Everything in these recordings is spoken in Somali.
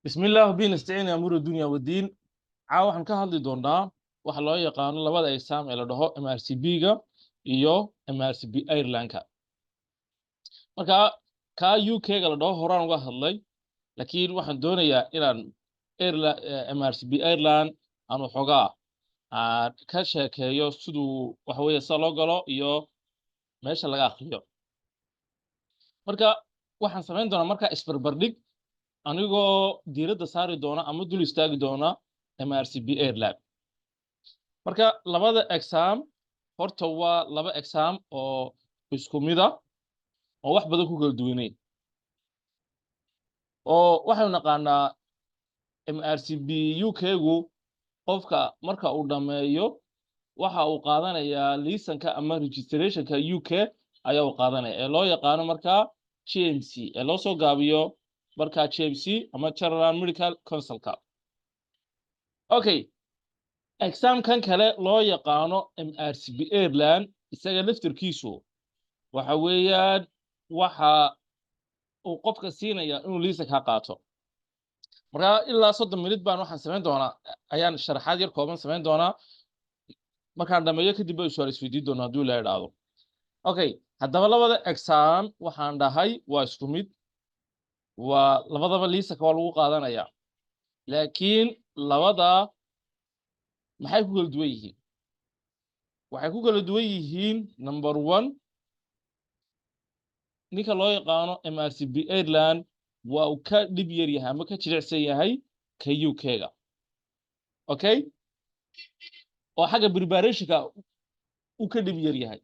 بسم الله وبه نستعين أمور الدنيا والدين. Caawa waxaan ka hadli doonaa waxa loo yaqaano labada exam ee la dhaho MRCP-ga iyo MRCP Ireland-ka. Marka ka UK-ga la dhaho horaan uga hadlay, laakiin waxaan doonayaa inaan MRCP Ireland aan waxoogaa aan ka sheekeeyo siduu waxa weeye sida loo galo iyo meesha laga akriyo. Marka waxaan samayn doonaa marka isbarbardhig, anigoo diiradda saari doona ama dul istaagi doona MRCP Ireland. Marka labada exam horta waa laba exam oo isku mid ah oo wax badan ku kala duwaneyn, oo waxaynu naqaanaa MRCP UK-gu qofka marka uu dhammeeyo waxa uu qaadanayaa liisanka ama registrationka UK ayaa uu qaadanaya ee loo yaqaano markaa GMC, ee loo soo gaabiyo markaa GMC ama General Medical Councilka. Okay, examkan kale loo yaqaano MRCP Ireland, isaga laftirkiisu waxa weeyaan waxa uu qofka siinaya inuu liisanka qaato. Marka ilaa 30 minute baan waxaan samayn doonaa, ayaan sharaxaad yar kooban samayn doonaa. Markaan dhameeyo kadib ba su'aal isweydiin doonaa hadduu Ilaahay idhaahdo. Okay, haddaba labada exam waxaan dhahay waa isku mid, waa labadaba liisanka waa lagu qaadanayaa, laakiin labada maxay ku kala duwan yihiin? Waxay ku kala duwan yihiin, number one, ninka loo yaqaano MRCP Ireland waa uu ka dhib yar yahay ama ka jilicsan yahay ka UK-ga, okay, oo xagga preparationka uu ka dhib yar yahay,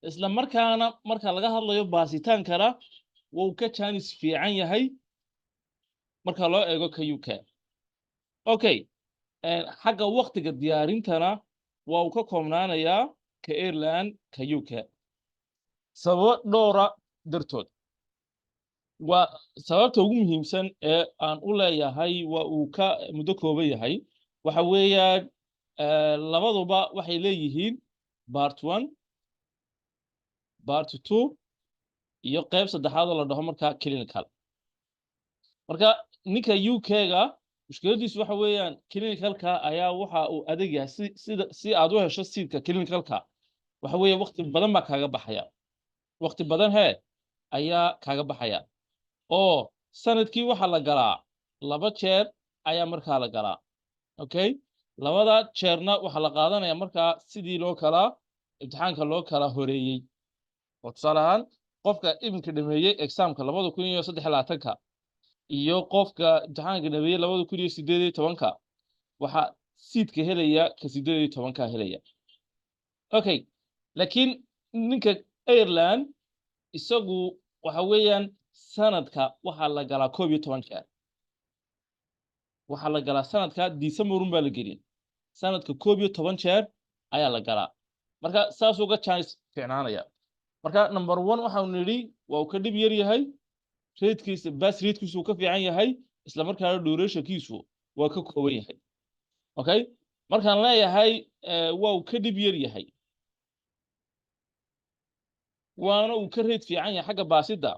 isla markaana marka laga hadlayo baasitaankana wuu ka chance fiican yahay marka loo eego ka UK. Okay, xagga waktiga diyaarintana waa uu ka koobnaanayaa ka Ireland ka UK, sababo dhowra dartood. Waa sababta ugu muhiimsan ee aan u leeyahay waa uu ka muddo kooban yahay waxa weeyaan labaduba waxay leeyihiin part one, part two iyo qeyb saddexaad oo la dhaho markaa clinical. Marka ninka UK-ga mushkiladiisu waxa weeyaan clinicalka ayaa waxa uu adag yahay. Si sida si aad u hesho seatka clinicalka, waxa weeye waqti badan baa kaaga baxaya, waqti badan hee ayaa kaaga baxaya, oo sanadkii waxaa la galaa laba jeer ayaa markaa la galaa. Okay, labada jeerna waxaa la qaadanaya markaa sidii loo kala imtixaanka loo kala horeeyey, oo tusaale ahaan qofka iminka dhameeyey examka 2023-ka iyo qofka imtixaanka dhameeyey 2018-ka, waxaa seatka helaya ka 18-ka helaya. Okay, laakiin ninka Ireland isagu waxa weeyaan sanadka waxaa la galaa 11 jeer. Waxaa la galaa sanadka December baa la gelin, sanadka 11 jeer ayaa la galaa. Marka saas uga chance fiicnaanaya. Marka number one waxaanu nidhi waa uu ka dhib yar yahay, ratekiisa, pass ratekiisu uu ka fiican yahay, isla markaana durationkiisu waa ka kooban yahay. Okay, markaan leeyahay waa uu ka dhib yar yahay waana uu ka rate fiican yahay xagga baasidda,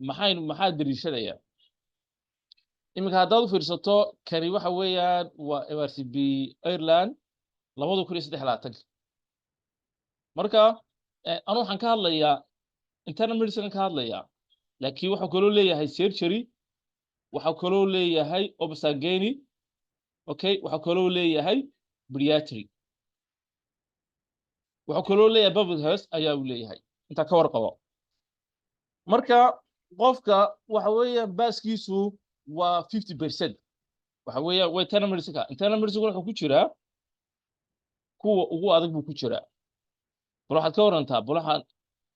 maxaynu maxaa daliishadaya? Iminka haddaad u fiirsato, kani waxa weeyaan waa MRCP Ireland 2023. Marka anu waxaan ka hadlayaa internal medicine ka hadlayaa, laakiin waxuu kaloo leeyahay surgery, waxaa kaloo leeyahay obs and gynae, okay, waxaa kaloo leeyahay pediatry, wuxuu kaloo leeyahay public health ayaa uu leeyahay. Intaa ka warqabo. Marka qofka waxa weeyaan passkiisu waa 50%. Waxa weeyaan waa internal medicine. Internal medicine wuxuu ku jiraa kuwa ugu adag buu ku jiraa. Bal waxaad ka warantaa, bal waxaan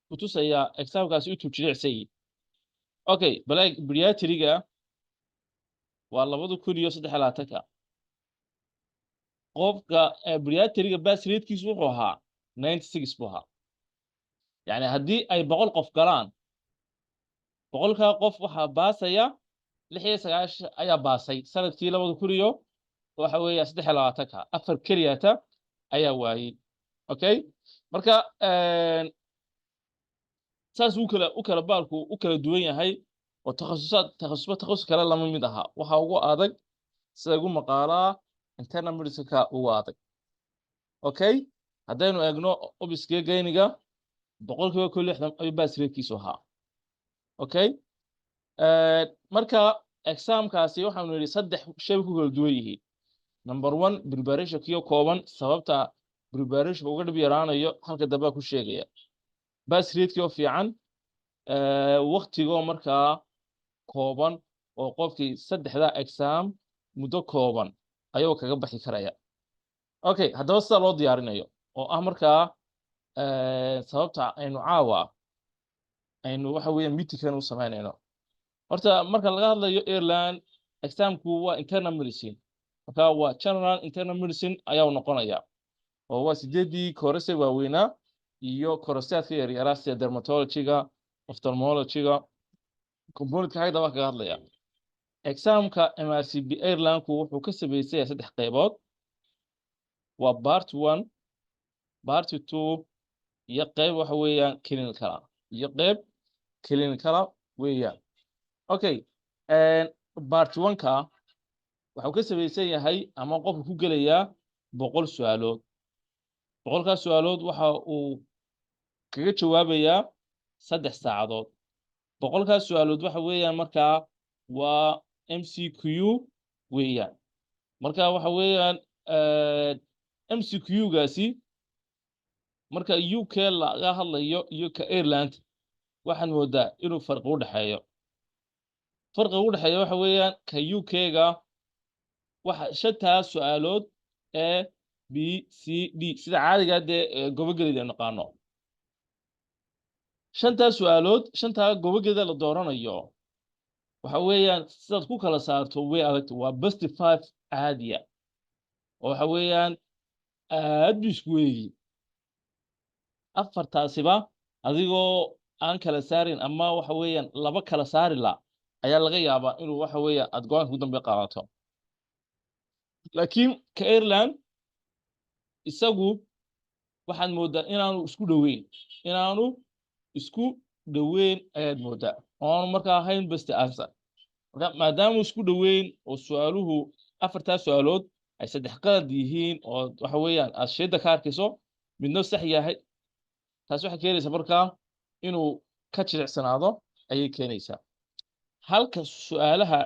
kutusayaa examkaasi intuu jilicsan yihi. Okay, bal pediatryga waa 2023-ka. Qofka pediatryga pass ratekiisu wuxuu ahaa 96 buu ahaa. Yani haddii ay 100 qof galaan, 100-kaa qof waxaa baasaya 96 ayaa baasay sanadkii labada kun iyo waxa weeya saddex iyo labaatanka. Afar keliyata ayaa waayey. Okay, marka saas u kala baalku u kala duwan yahay. Oo takhasusaad, takhasusba takhasus kale lama mid aha. Waxa ugu adag, sida ugu maqaalaa, internal medicineka ugu adag. Okay, haddaynu eegno obs-ka, gynae-ga, 61% ayuu pass ratekiisu ahaa. Okay, marka examkaasi waxaanu yidhi saddex shay ku kala duwan yihiin. Number one, preparationkiyo kooban. Sababta preparationka uga dhib yaraanayo halka dambaa ku sheegaya. Pass ratekii oo fiican, waktigoo markaa kooban, oo qofkii saddexda exam muddo kooban ayuu kaga baxi karaya. Okay, haddaba sida loo diyaarinayo, oo ah markaa sababta aynu caawa aynu waxa weeyaan meetingkan u samaynayno. Horta marka laga hadlayo Ireland, examku waa internal medicine. Marka waa general internal medicine ayaa noqonaya, oo waa sideedii course waaweynaa iyo courseyaadka yaryaraa, sida dermatologyga, ophthalmologyga. Componentka xagga daba kaga hadlaya. Examka MRCP Irelandku wuxuu ka sameysay saddex qaybood: waa part one, part two iyo qayb waxa weeyaan clinical, iyo qayb clinical weeyaan. Okay, part one-ka waxuu ka samaysan yahay ama qofku ku gelayaa 100 su-aalood. 100-kaas su-aalood waxa uu kaga jawaabayaa 3 saacadood. 100-kaas su-aalood waxa weeyaan markaa waa MCQ weeyaan. Marka waxa weeyaan MCQ-gaasi, marka UK laga hadlayo iyo ka Ireland, waxaad moodaa inuu farqi u dhexeeyo. Farqiga u dhexeeya waxa weeyaan, ka UK-ga waxa shantaas su-aalood A, B, C, D, sida caadiga dee gobogelida aynu naqaano, shantaas su-aalood, shantaa gobogelida la dooranayo, waxa weeyaan sidaad ku kala saarto way adagta. Waa best five caadiya, oo waxa weeyaan aad bu isku weegi afartaasiba. Adigoo aan kala saarin ama waxa weeyaan laba kala saari la ayaa laga yaabaa inuu waxa weeyaan aad go-aanka ugu dambe qaadato. Laakiin ka Ireland isagu waxaad moodaa inaanu isku dhoweyn, inaanu isku dhoweyn ayaad moodaa, oo aanu markaa ahayn best answer. Marka maadaama isku dhoweyn oo su-aaluhu afartaas su-aalood ay saddex qalad yihiin, oo waxa weeyaan aad shayda ka arkayso, midna sax yahay, taas waxay keenaysaa markaa inuu ka jilicsanaado ayay keenaysaa. Halka su-aalaha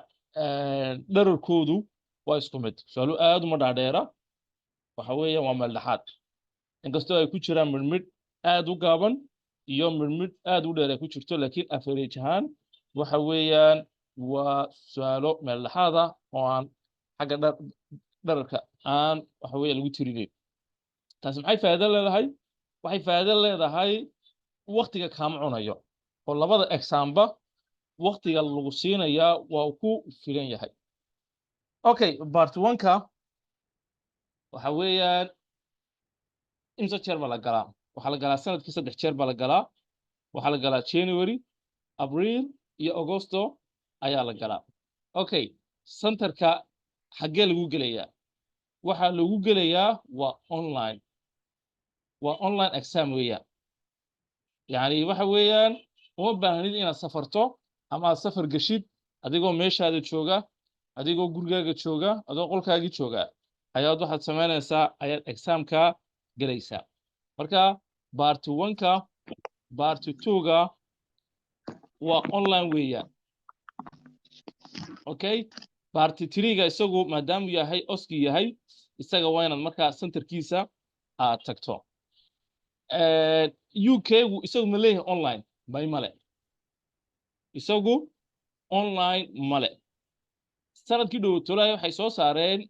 dherarkoodu waa isku mid, su-aaluhu aad uma dhaadheera, waxa weeyaan waa meel dhexaad, inkastoo ay ku jiraan midhmidh aad u gaaban iyo midhmidh aad u dheer ay ku jirto, laakiin average ahaan waxa weeyaan waa su-aalo meel dhexaad ah, oo aan xagga dherarka aan waxa weeye lagu tirinayn. Taasi maxay faa'iido leedahay? Waxay faa'iido leedahay waktiga kaama cunayo, oo labada examba waktiga lagu siinayaa waa ku filan yahay. Okay, part one-ka waxa weeyaan imse jeer baa la galaa? Waxaa la galaa sanadkii saddex jeer baa la galaa. Waxaa la galaa January, Abriil iyo Augusto ayaa la galaa. Okay, centerka xaggee lagu gelayaa? Waxaa lagu gelayaa waa online, waa online exam weeyaan. Yacni waxa weeyaan uma baahnid inaad safarto ama aad safar geshid. Adigoo meeshaada jooga, adigoo gurigaaga jooga, adigoo qolkaagii jooga ayaad waxaad samaynaysaa, ayaad examka gelaysaa. Marka part one-ka, part two-ga waa online weeyaan. Okay, part three-ga isagu maadaamuu yahay OSCE yahay, isaga waa inaad markaa centerkiisa aad tagto. UK-gu isagu ma leeyahay online? May, male, isagu online male. Sanadkii dhow tolaya waxay soo saareen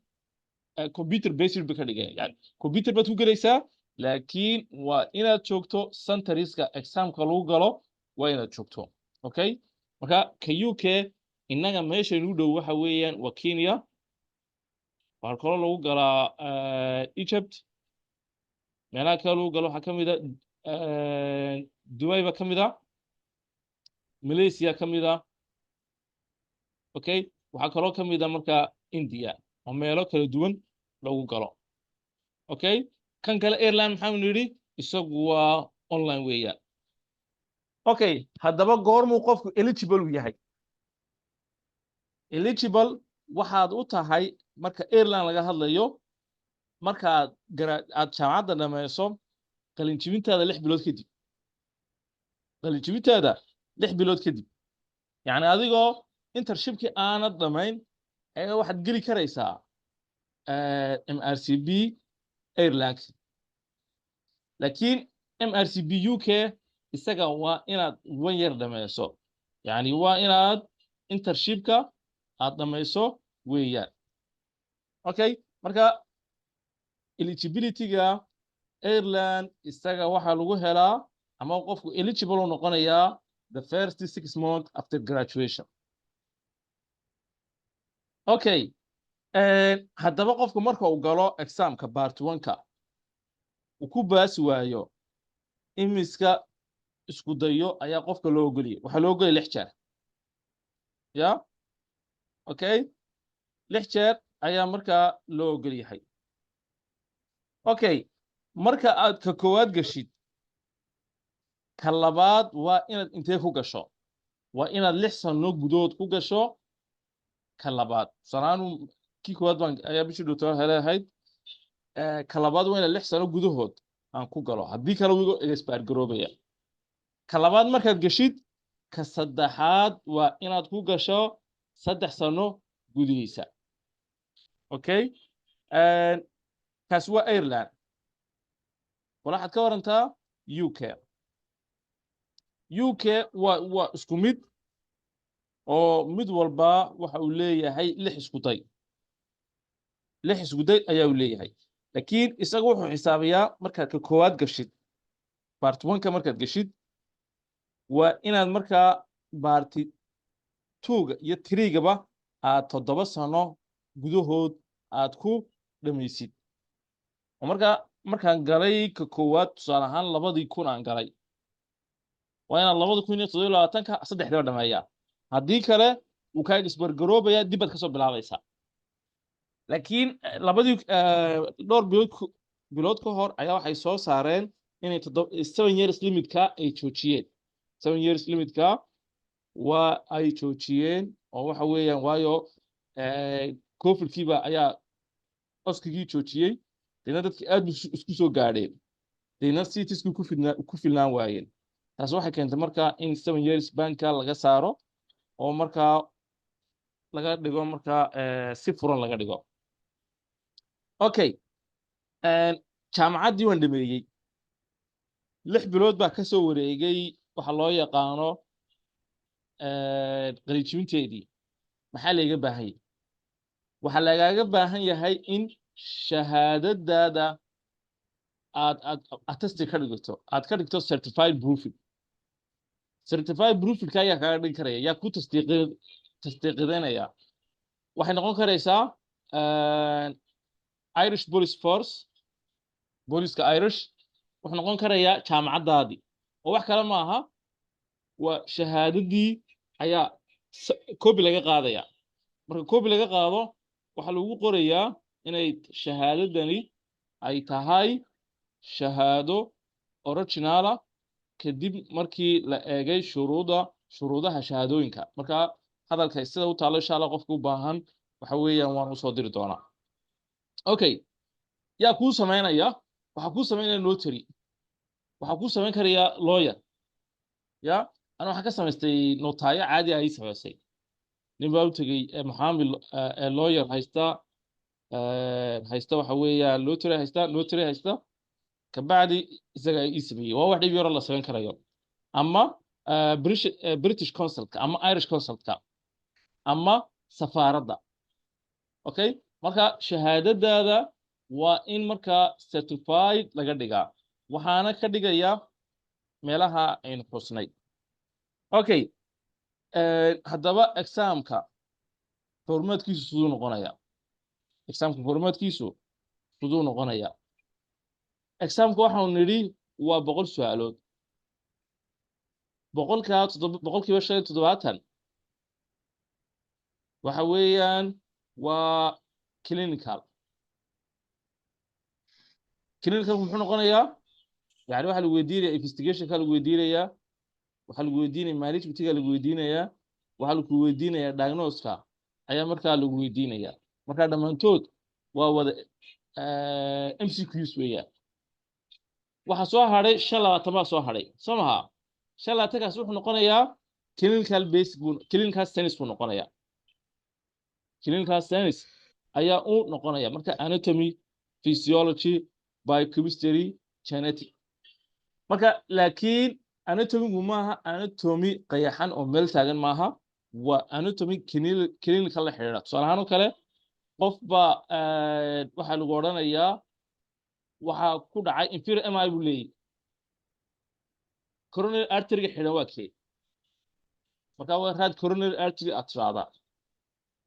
computer based bay ka dhigeen, yani computer baad ku gelaysaa, laakiin waa inaad joogto centeriska examka lagu galo, waa inaad joogto. Okay, marka ka UK innaga meesha inuu dhow waxa weeyaan waa Kenya. Waxaa kaloo lagu galaa Egypt. Meelaha kale lagu galo waxaa ka mid a Dubai ba ka mid a, Malaysia ka mid a. Okay, waxaa kaloo ka mid a marka India, oo meelo kala duwan lagu galo. Okay, kan kale Ireland maxaanu nidhi? Isagu waa online weeyaan. Okay, haddaba goormuu qofku eligible u yahay? Eligible waxaad u tahay, marka Ireland laga hadlayo, markaad aad jaamacadda dhammayso, qalinjibintaada 6 bilood kadib, qalinjibintaada 6 bilood kadib, yacni adigoo internshipkii aanad dhamayn ayaa waxaad geli karaysaa MRCP Ireland. Laakiin MRCP UK isaga waa inaad one year dhammayso, yacni waa inaad internshipka aad dhammayso weeyaan. Okay, marka eligibility-ga Ireland isaga waxaa lagu helaa ama qofku eligible u noqonayaa the first 6 months after graduation. Okay, haddaba qofku marka uu galo examka part one-ka uu ku baasi waayo, imiska isku dayo ayaa qofka loo ogoliyay? Waxaa loo ogoliyay 6 jeer. Ya, okay, 6 jeer ayaa markaa loo ogol yahay. Okay, marka aad ka koowaad gashid, ka labaad waa inaad intee ku gasho? Waa inaad 6 sano gudood ku gasho ka labaad. Tusaalahaan, kii koowaad baan ayaa bishii dhowto heleahayd. Ka labaad waa inaad 6 sano gudahood aan ku galo, haddii kale wigo expire garoobaya. Ka labaad markaad gashid, ka saddexaad waa inaad ku gasho 3 sano gudihiisa. Okay, kaasi waa Ireland. Wal waxaad ka warantaa UK. UK waa isku mid oo mid walba waxa uu leeyahay lix isku day. Lix isku day ayaa uu leeyahay, laakiin isaga wuxuu xisaabiyaa markaad ka koowaad gashid, part one-ka markaad gashid, waa inaad markaa part two-ga iyo three-gaba aad 7 sano gudahood aad ku dhamaysid. Oo markaa markaan galay ka koowaad, tusaale ahaan 2000 aan galay, waa inaan 2027-ka saddexdaba dhameeyaa. Haddii kale wuu kaa expire garoobaya, dib baad kasoo bilaabaysaa. Laakiin labadii dhowr bilood ka hor ayaa waxay soo saareen inay 7 years limitka ay joojiyeen. 7 years limitka waa ay joojiyeen, oo waxa weeyaan waayo Covidkiiba ayaa OSCE-gii joojiyey, deedna dadki aad bu isku soo gaadheen, deedna seatskii ku filnaan waayeen. Taas waxay keentay markaa in 7 years ban-ka laga saaro oo markaa laga dhigo markaa si furan laga dhigo. Okay, jaamacaddii waan dhameeyey, 6 bilood baa ka soo wareegay waxa loo yaqaano qalinjibinteedii. Maxaa layga baahan yahay? Waxaa lagaaga baahan yahay in shahaadadaada aad attest ka dhigto, aad ka dhigto certified proofing. Certified proofingka ayaa kaaga dhigi karaya, yaa ku tasdiiqinaya? Waxay noqon karaysaa Irish Police Force, booliska Irish. Wuxuu noqon karayaa jaamacaddaadii, oo wax kale ma aha, waa shahaadadii ayaa copy laga qaadaya. Marka copy laga qaado, waxaa lagu qorayaa inay shahaadadani ay tahay shahaado originala, kadib markii la eegay shuruudaha shahaadooyinka. Marka hadalka sida u taalo, insha Allah, qofka u baahan waxa weeyaan waan usoo diri doonaa. Okay, yaa kuu samaynaya? Waxaa kuu samaynaya notary, waxaa kuu samayn karaya lawyer. Ya, ana waxaan ka samaystay notaayo caadi ah ii samaysay. Nin baa u tegey maxaamil lawyer haysta, waxa weeyaan notary haysta, notary haysta. Kabacdi isaga ii sameeyey. Waa wax dhib yaro la samayn karayo. Ama British Councilka ama Irish Councilka ama safaaradda. Okay, marka shahaadadaada waa in markaa certified laga dhigaa, waxaana ka dhigaya meelaha aynu xusnay. Okay, haddaba examka formatkiisu siduu noqonaya? Examka formatkiisu siduu noqonaya? Examka waxaanu nidhi waa 100 su-aalood. Boqolkaa 75% waxa weeyaan waa clinical. Clinical muxuu noqonayaa? Yani waxaa lagu weydiinaya investigationka lagu weydiinayaa, waxaa lagu weydiinaya managementiga lagu weydiinayaa, waxaa lagu weydiinayaa diagnoska. Ayaa markaa lagu weydiinaya. Marka dhammaantood waa wada MCQs weeyaan. Waxaa soo hadhay 25 baa soo hadhay, soo maha? 25-kaas wuxuu noqonayaa clinical basic buu, clinical science buu noqonayaa, clinical science ayaa u noqonaya. Marka anatomy, physiology, biochemistry, genetic. Marka laakiin anatomigu maaha anatomy qayaxan oo meel taagan maaha, waa anatomy clinical la xidhiidha. Tusaale ahaan oo kale, qof baa waxaa lagu odhanayaa waxaa ku dhacay inferior MI buu leeyahy, coronary artery-ga xidhan waa kee? Marka waa right coronary artery aad tiraahdaa.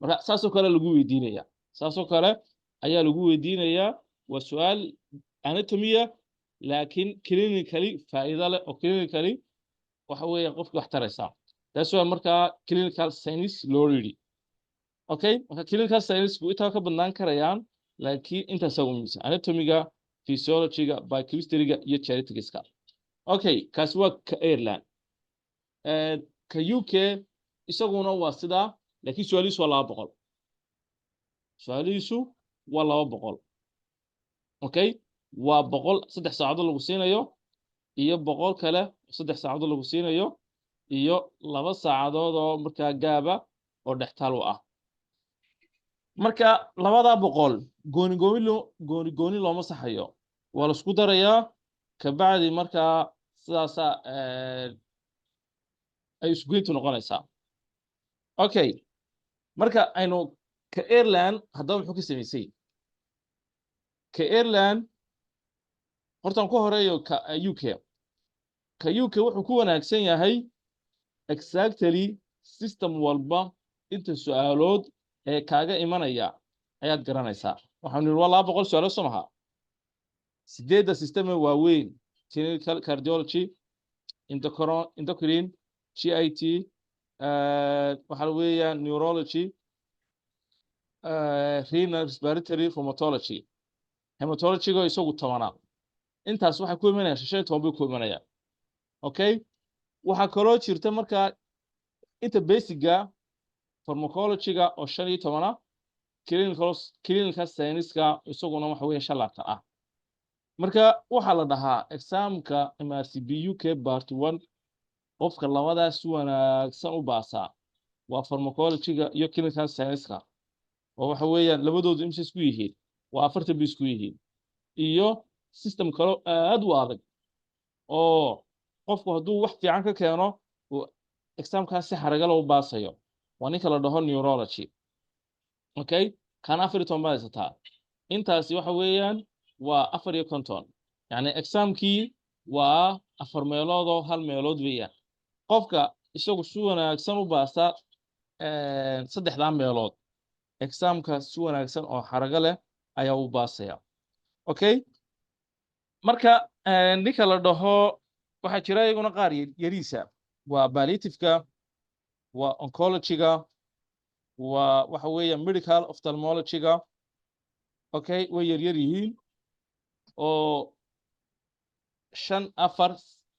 Marka saasoo kale lagu weydiinaya, saasoo kale ayaa lagu weydiinayaa. Waa su-aal anatomiya, laakiin clinically faa'iido leh oo clinically waxa weeyaan qofki wax taraysaa. Taas waa markaa clinical science loo yidhi. Okay, marka clinical science intaa ka badnaan karayaan, laakiin intaasaa u muhiimsan: anatomiga, physiologyga, biochemistryga iyo geneticska. Okay, kaasi waa ka Ireland. Ka UK isaguna waa sidaa, laakiin su-aalihiisu waa 200, su-aalihiisu waa 200. Okay, waa 100 3 saacadood lagu siinayo iyo 100 kale 3 saacadood lagu siinayo iyo 2 saacadood oo markaa gaaba oo dhextaal u ah. Marka labadaa 100 gooni gooni loo gooni gooni looma saxayo, waa la isku darayaa. Kabacdi markaa sidaasaa ay isgoyntu noqonaysaa. Okay, marka aynu ka Ireland haddaba muxuu ka samaysay ka Ireland? Hortaan ku horeeyo ka UK. Ka UK wuxuu ku wanaagsan yahay exactly system walba inta su-aalood ee kaaga imanaya ayaad garanaysaa. Waxaanu nidhi waa 200 su-aalood, soo maha? Sideedda system ee waaweyn: clinical cardiology, endocrine, GIT, waxa weeyaan neurology, renal, respiratory, rheumatology, hematologyga isagu 10-aad. Intaas waxay ku imanayaan 15 bay ku imanayaan. Okay, waxaa kaloo jirta markaa inta basicga, pharmacologyga oo 15-a, clinical science-ka isaguna waxa weeye 25 ah. Marka waxaa la dhahaa examka MRCP UK part 1, qofka labadaas si wanaagsan u baasaa waa pharmacologyga iyo clinical science-ka, oo waxa weeyaan labadoodu imse isku yihiin? Waa 40 bay isku yihiin. Iyo system kale aad u adag oo qofku hadduu wax fiican ka keeno uu examkaas si xaragala u baasayo, waa ninka la dhaho neurology. Okay, kana 14 baad haysataa. Intaasi waxa weeyaan waa 54, yacni examkii waa afar meeloodoo hal meelood weeyaan. Qofka isagu si wanaagsan u baasa saddexdaa meelood, examka si wanaagsan oo xarago leh ayaa u baasaya. Okay, marka ninka la dhaho waxaa jira iyaguna qaar yariisa, waa palliativeka, waa oncologyga, waa waxa weeye medical ophthalmologyga. Okay, way yaryar yihiin oo shan, afar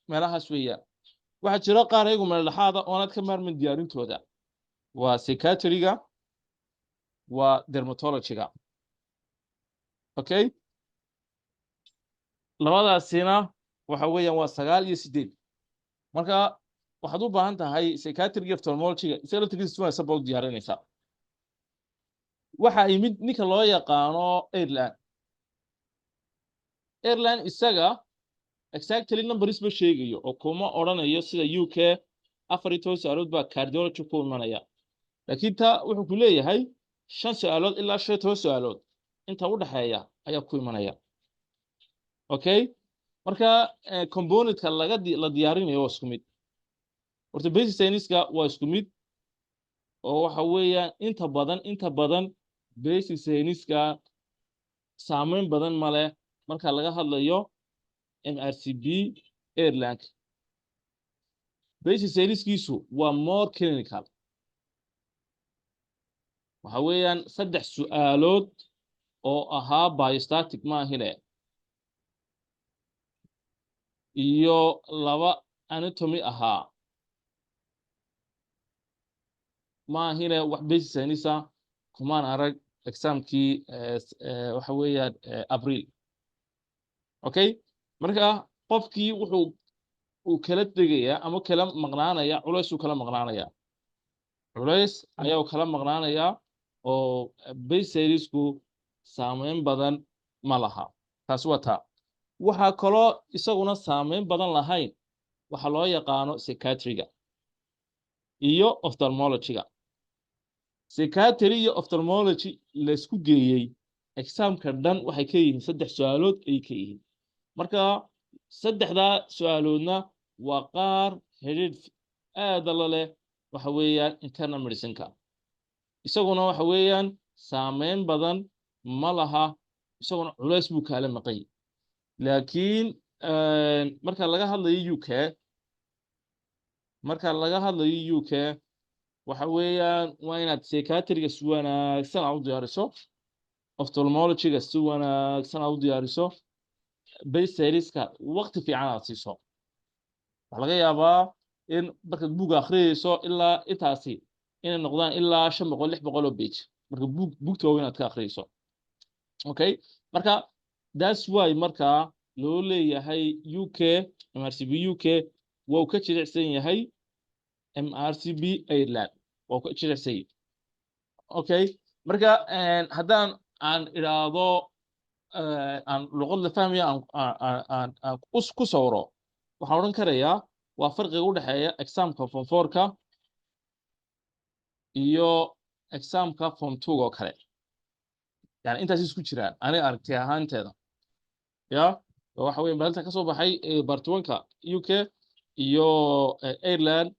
meelahaas weeyaan. Waxaa jira qaar iyagu meel dhexaada oonaad ka maarmin diyaarintooda, waa psychiatryga, waa dermatologyga. Okay, labadaasina waxa weeyaan waa sagaal iyo sideed. Marka waxaad u baahan tahay psychiatryga, ophthalmologyga, isaga laftirkiisa si wanaagsan baad u diyaarinaysaa. Waxa yimid ninka loo yaqaano Ireland. Ireland isaga exactly numbers ma sheegayo oo kuma odhanayo sida UK 14 su-aalood baa cardiology ku imanaya, laakiin taa wuxuu ku leeyahay shan su-aalood ilaa 15 su-aalood inta u dhexeeya ayaa ku imanaya. Okay, marka componentka laga la diyaarinayo waa isku mid. Horta basic science-ka waa isku mid oo waxa weeyaan inta badan basic science-ka saameyn badan ma leh marka laga hadlayo MRCP Ireland. Basic science-kiisu waa more clinical. Waxa weeyaan saddex su-aalood oo ahaa biostatic maahine iyo laba anatomy ahaa. Maahine wax basic science kumaan arag examkii, waxa weeyaan Abriil. Okay, marka qofkii wuxuu uu kala degayaa ama kala maqnaanaya culays uu kala maqnaanaya, culays ayaa uu kala maqnaanayaa, oo basic science-ku saameyn badan ma laha. Taasi waa taa. Waxaa kaloo isaguna saameyn badan lahayn waxa loo yaqaano psychiatry-ga iyo ophthalmology-ga. Psychiatry iyo ophthalmology laysku geeyey examka dhan waxay ka yihiin 3 su-aalood ay ka yihiin. Marka saddexdaa su-aaloodna waa qaar xidhiidh aada la leh, waxa weeyaan internal medicine-ka. Isaguna waxa weeyaan saameyn badan ma laha, isaguna culays buu kaala maqay. Laakiin marka laga hadlayo UK, marka laga hadlayo UK, waxa weeyaan waa inaad psychiatry-ga si wanaagsan aad u diyaariso, ophthalmology-ga si wanaagsan aad u diyaariso, basic science-ka waqti fiican aad siiso. Waxaa laga yaabaa in markaad buug akhriyeyso ilaa intaasi inay noqdaan ilaa 500, 600 oo page marka buugta waaweyn aad ka akhriyeyso. Okay, marka that's why marka loo leeyahay UK, MRCP UK waa uu ka jilicsan yahay MRCP Ireland, waa uu ka jilicsan yahay. Okay, marka haddaan aan idhaahdo, aan luqad la fahmaya aan ku sawiro, waxaan odhan karayaa waa farqiga u dhexeeya examka form four-ka iyo examka form two oo kale. Yani intaas isku jiraan aniga aragti ahaanteeda. Ya waxa weeye maalinta ka soo baxay part one-ka UK iyo Ireland,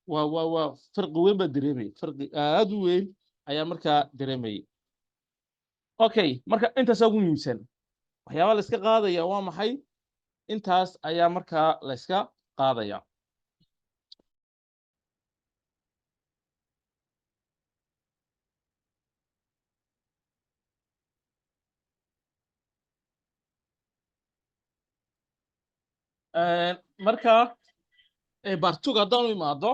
waa farqi weyn baa dareemayay, farqi aad u weyn ayaa markaa dareemayay. Okay, marka intaasaa ugu muhiimsan waxyaabaha la iska qaadaya. Waa maxay? Intaas ayaa markaa la iska qaadaya. Marka part two-ga haddaan u imaado,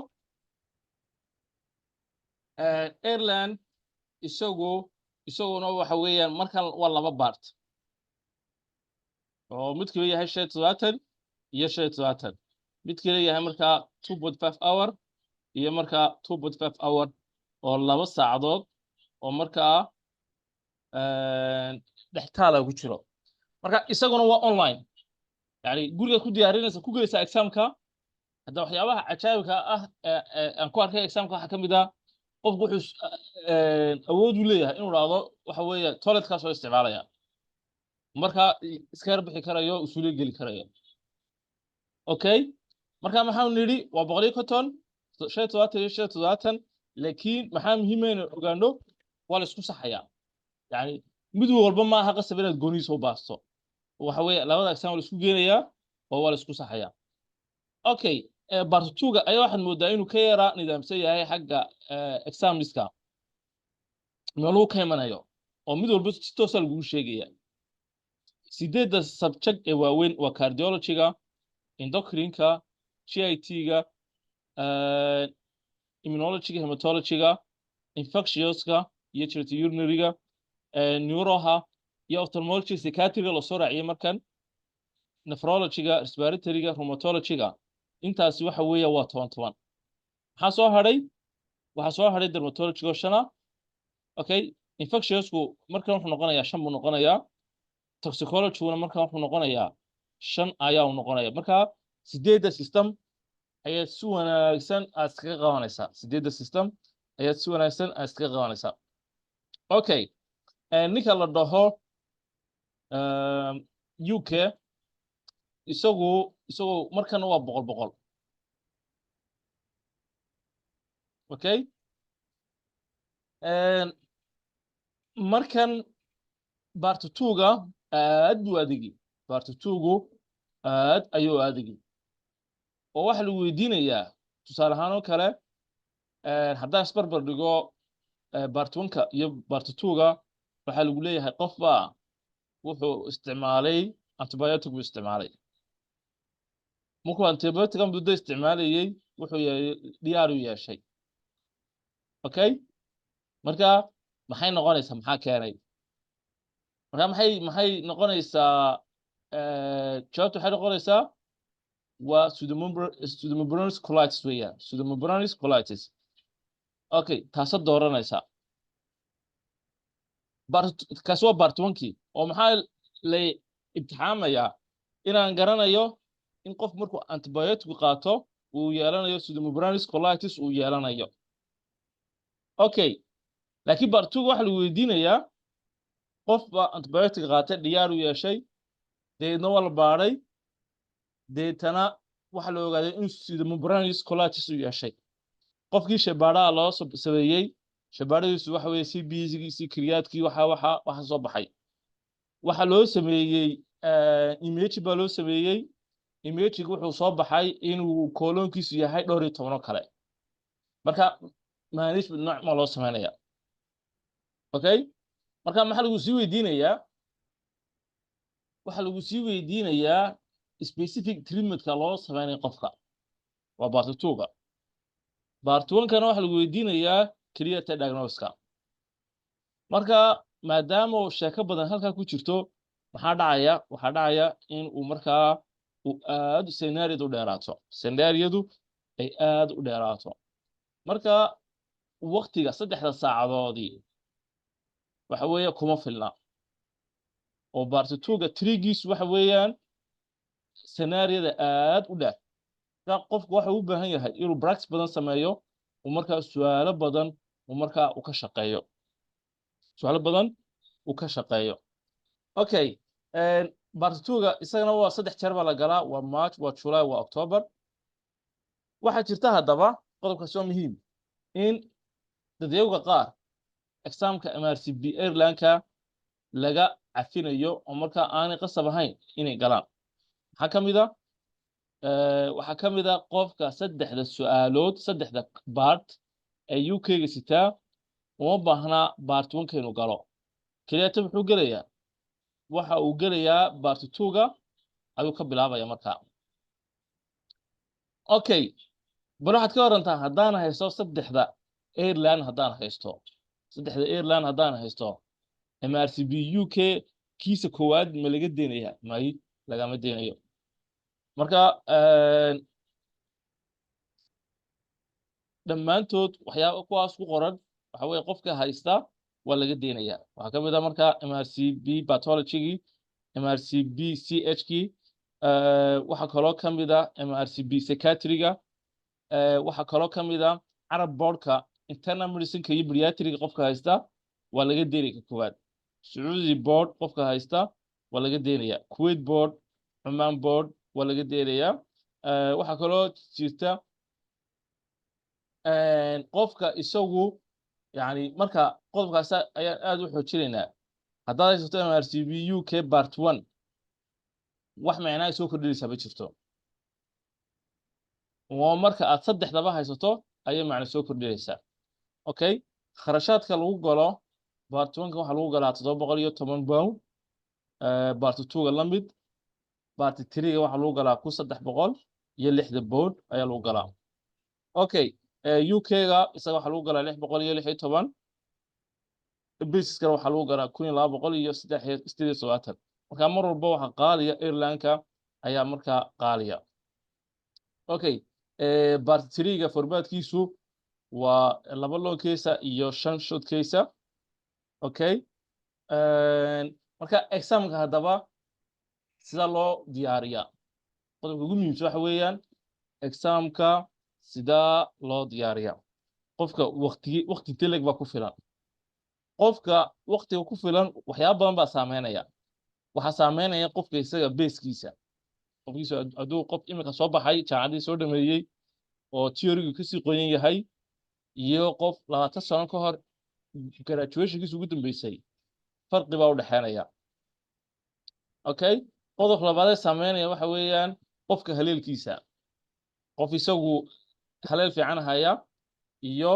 Ireland isaguna waxa weeyaan markan waa laba part oo mid kale yahay 75 iyo 75, mid kale yahay markaa 2.5 hour iyo markaa 2.5 hour, oo 2 saacadood oo markaa dhextaala ku jiro. Marka isaguna waa online, yani gurigaad ku diyaarinaysa, ku gelaysaa examka. Hadda waxyaabaha cajaa'ibka ah ee aan ku arkay examka waxaa ka mid ah qofku wuxuu awood u leeyahay inuu dhahdo waxa weeye toiletkaas oo isticmaalaya, marka iska yar bixi karayo, usuuliya geli karayo. Okay, marka maxaanu nidhi? Waa 150, 75 iyo 75. Laakiin maxaa muhiima inaan ogaano? Waa la isku saxayaa, yani mid walba ma aha qasab inaad goonihiisa u baasto. Waxa weeye labada exam waa la isku geenayaa oo waa la isku saxayaa. Okay, part two-ga ayaa waxaad moodaa inuu ka yara nidaamsan yahay xagga examiska meeluu ka imanayo, oo mid walba si toosa lagugu sheegaya. Sideedda subject ee waaweyn waa cardiology-ga, endocrine-ka, GIT-ga, immunology-ga, hematology-ga, infectious-ka iyo genitourinary-ga, neuroha iyo ophthalmology, psychiatry-ga lasoo raaciyay markan, nephrology-ga, respiratory-ga, rheumatology-ga. Intaasi waxa weeye waa 10 10. Maxaa soo hadhay? Waxaa soo hadhay dermatology-ga oo shana. Okay, infectiousku markan wuxuu noqonayaa 5 buu noqonayaa, toxicologyguna markan wuxuu noqonayaa 5 ayaa uu noqonaya. Marka sideedda system ayaad si wanaagsan aad iskaga qabanaysaa, sideedda system ayaad si wanaagsan aad iskaga qabanaysaa. Okay, ninka la dhaho UK isagu markana waa 100 100. Okay, markan part two-ga aad buu adegi, part two-gu aad ayuu adegi, oo waxaa lagu weydiinayaa tusaale ahaan oo kale, haddaan isbarbar dhigo part one-ka iyo part two-ga, waxaa lagu leeyahay qof baa wuxuu isticmaalay antibiotic buu isticmaalay. Markuu antibiotic muddo isticmaalayey wuxuu diarrhea u yeeshay. Okay, marka maxay noqonaysaa? Maxaa keenay? Marka maxay noqonaysaa? Jawaabtu waxay noqonaysaa waa pseudomembranous colitis weeyaan, pseudomembranous colitis. Okay, taasa dooranaysaa. Kaasi waa part one-kii. Oo maxaa lay imtixaamayaa? Inaan garanayo in qof markuu antibiotic qaato uu yeelanayo pseudomembranous colitis uu yeelanayo. Okay, laakiin part two waxa lagu weydiinayaa qof baa antibiotic qaatay, diarrhea u yeeshay, deedna waa la baadhay, deetana waxa la ogaaday in pseudomembranous colitis uu yeeshay. Qofkii shaybaadhaha loo sameeyey, shaybaadhadiisu waxa weeye CBC-giisii, creat-kii, waxa soo baxay. Waxa loo sameeyey imaging baa loo sameeyey. Imaging wuxuu soo baxay inuu colon-kiisu yahay dhowr iyo toban oo kale. Marka management nooc ma loo sameynaya? Okay, marka maxaa lagu sii weydiinayaa? Waxaa lagu sii weydiinayaa specific treatmentka loo sameynaya qofka. Waa part two-ga. Part one-kana waxaa lagu weydiinayaa clear diagnosis-ka. Marka maadaama uu sheeko badan halkaa ku jirto, maxaa dhacaya? Waxaa dhacaya in uu markaa uu aad scenario-du u dheeraato, scenario-du ay aad u dheeraato. Marka waktiga 3da saacadoodii waxa weeye kuma filna, oo part two-ga trick-giisu waxa weeyaan scenario-da aad u dheer. Marka qofku waxa uu u baahan yahay inuu practice badan sameeyo, uu markaa su'aalo badan uu markaa uu ka shaqeeyo, su'aalo badan uu ka shaqeeyo. Okay, part two-ga isagana waa saddex jeer baa la galaa: waa March, waa July, waa October. Waxaa jirta haddaba, qodobkaasi waa muhiim, in dadyowga qaar examka MRCP Ireland-ka laga cafinayo oo markaa aanay qasab ahayn inay galaan. Maxaa ka mid a? Waxaa ka mid a qofka saddexda su'aalood, saddexda part ee UK-ga sitaa, uma baahnaa part one-ka inuu galo. Keliyata muxuu gelayaa? Waxa uu gelayaa part two-ga ayuu ka bilaabaya markaa. Okay, bal waxaad ka warantaa haddaan haysto saddexda Ireland, haddaan haysto saddexda Ireland, haddaan haysto MRCP UK kiisa koowaad, ma laga deynaya? May, lagama deynayo. Marka dhammaantood waxyaaba kuwaas ku qoran waxa weeye qofka haysta waa laga deynaya. Waxaa ka mid ah marka MRCP pathologygii, MRCP CH-kii, waxaa kaloo ka mid ah MRCP psychiatry-ga, waxaa kaloo ka mid ah Arab boardka internal medicine-ka iyo pediatric-ga. Qofka haysta waa laga deynaya ka koowaad. Sacuudi board qofka haysta waa laga deynaya. Kuwait board, Cuman board waa laga deynaya. Waxaa kaloo jirta qofka isagu, yani, marka qodobkaas ayaan aad u xoojinaynaa. Haddaad haysato MRCP UK part one, wax macnaa ay soo kordhinaysaa ma jirto. Waa marka aad saddexdaba haysato ayay macno soo kordhinaysaa. Okay, kharashaadka lagu galo part one-ka waxaa lagu galaa £710, part two-ga la mid. Part three-ga waxaa lagu galaa £1,360 ayaa lagu galaa. Okay, UK-ga isaga waxaa lagu galaa 616. Basiskana waxaa lagu galaa 1,278. Marka mar walba waxaa qaaliya Ireland-ka ayaa markaa qaaliya. Okay, part three-ga format-kiisu waa laba long case iyo shan short case. Okay, marka examka haddaba sida loo diyaariyaa? Qodobka ugu muhiimsan waxa weeyaan examka sidaa loo diyaariyaa. Qofka waqtigi, waqti deleg baa ku filan? Qofka waqtiga ku filan waxyaaba badan baa saameynaya. Waxaa saameynaya qofka isaga base-kiisa. Qofkiisa hadduu qof imika soo baxay, jaamacaddii soo dhameeyey oo theory-gu kasii qoyan yahay, iyo qof 20 sano ka hor graduationkiisa ugu dambeysay, farqi baa u dhexeynaya. Okay, qodobka labaadee saameynaya waxa weeyaan qofka haleelkiisa. Qof isagu haleel fiican haya iyo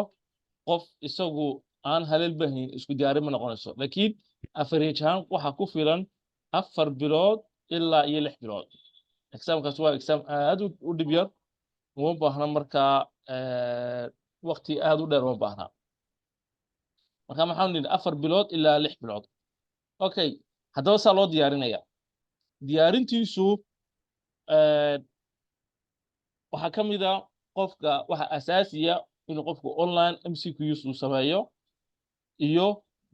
qof isagu aan haleel bahayn isku diyaarin ma noqonayso. Laakiin average ahaan waxaa ku filan 4 bilood ilaa iyo 6 bilood. Examkaas waa exam aad u dhib yar, uma baahna markaa waqti aad u dheer uma baahna. Marka maxaanu nidhi? 4 bilood ilaa 6 bilood. Okay, haddaba saa loo diyaarinaya, diyaarintiisu waxaa ka mid a qofka waxa asaasiya inuu qofku online MCQs uu sameeyo iyo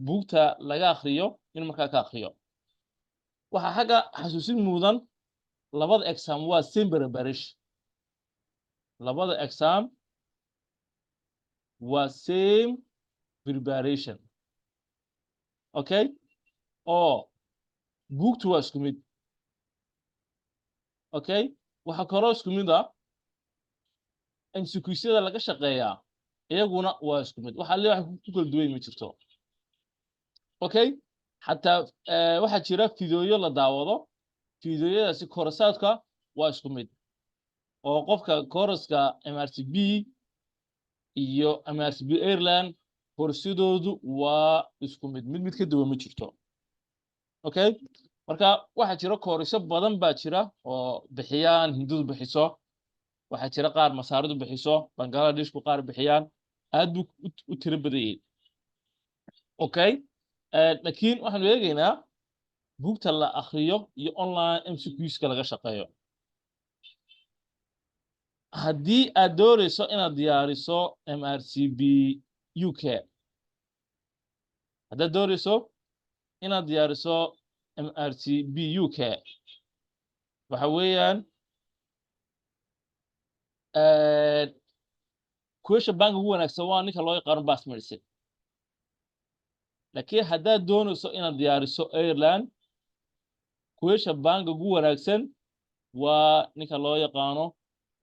buugta laga akriyo, inuu markaa ka akriyo. Waxaa xagga xasuusin mudan, labada exam waa same preparation. Labada exam waa same preparation, okay? Oo buugtu waa isku mid, okay? Waxaa kaloo isku mid ah MCQsyada laga shaqeeyaa, iyaguna waa isku mid. Waxa le wax ku kala duwan ma jirto, okay? Xataa waxaa jira fideoyo la daawado. Fideoyadaasi koorasaadka waa isku mid, oo qofka kooraska MRCP iyo MRCP Ireland koorsyadoodu waa isku mid, mid mid ka duwan ma jirto, okay? Marka waxaa jira koorisyo badan baa jira oo bixiyaan, Hindidu bixiso, waxaa jira qaar Masaaridu bixiso, Bangladeshku qaar bixiyaan. Aad buu u tiro badan yahay, okay? Laakiin waxaanu eegaynaa buugta la akriyo iyo online MCQska laga shaqeeyo. Haddii aad doonayso inaad diyaariso MRCP UK, haddaad doonayso inaad diyaariso MRCP UK, waxa weeyaan question bank ugu wanaagsan waa ninka loo yaqaano Passmedicine. Laakiin haddaad doonayso inaad diyaariso Ireland, question bank ugu wanaagsan waa ninka loo yaqaano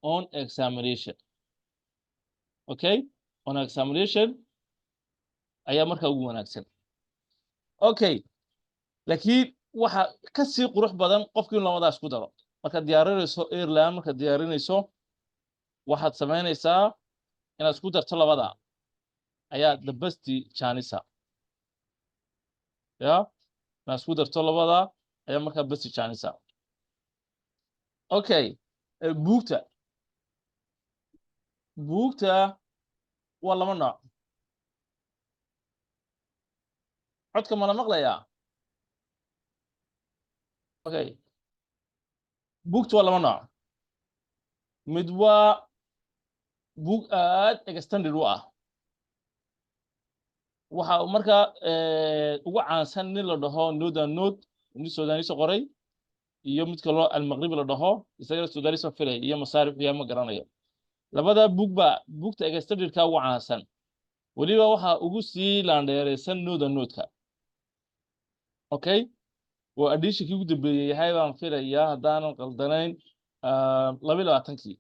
On Examination, okay? On Examination ayaa markaa ugu wanaagsan, okay? Laakiin waxa ka sii qurux badan qofki in labadaas ku daro. Markaad diyaarinayso Ireland, markaad diyaarinayso, waxaad samaynaysaa inaad isku darto labada ayaa the best chance. Ya, inaad isku darto labada ayaa markaa best chance, okay? Buugta waa laba nooc. Codka ma la maqlayaa? Okay, buugta waa laba nooc. Mid waa buug aad extended u ah. Waxa uu markaa ugu caansan nin la dhaho Node and Node, nin Sudanese qoray, iyo mid kaloo Almaqribi la dhaho, isagana Sudanese filay iyo Masaarif iyo ma garanayo. Labada buug baa buugta extendedka ugu caansan. Weliba waxa ugu sii laandheereysan Node and Node-ka, okay? Oo editionkii ugu dambeeyey yahay baan filayaa, haddaanan qaldanayn, 22-kii,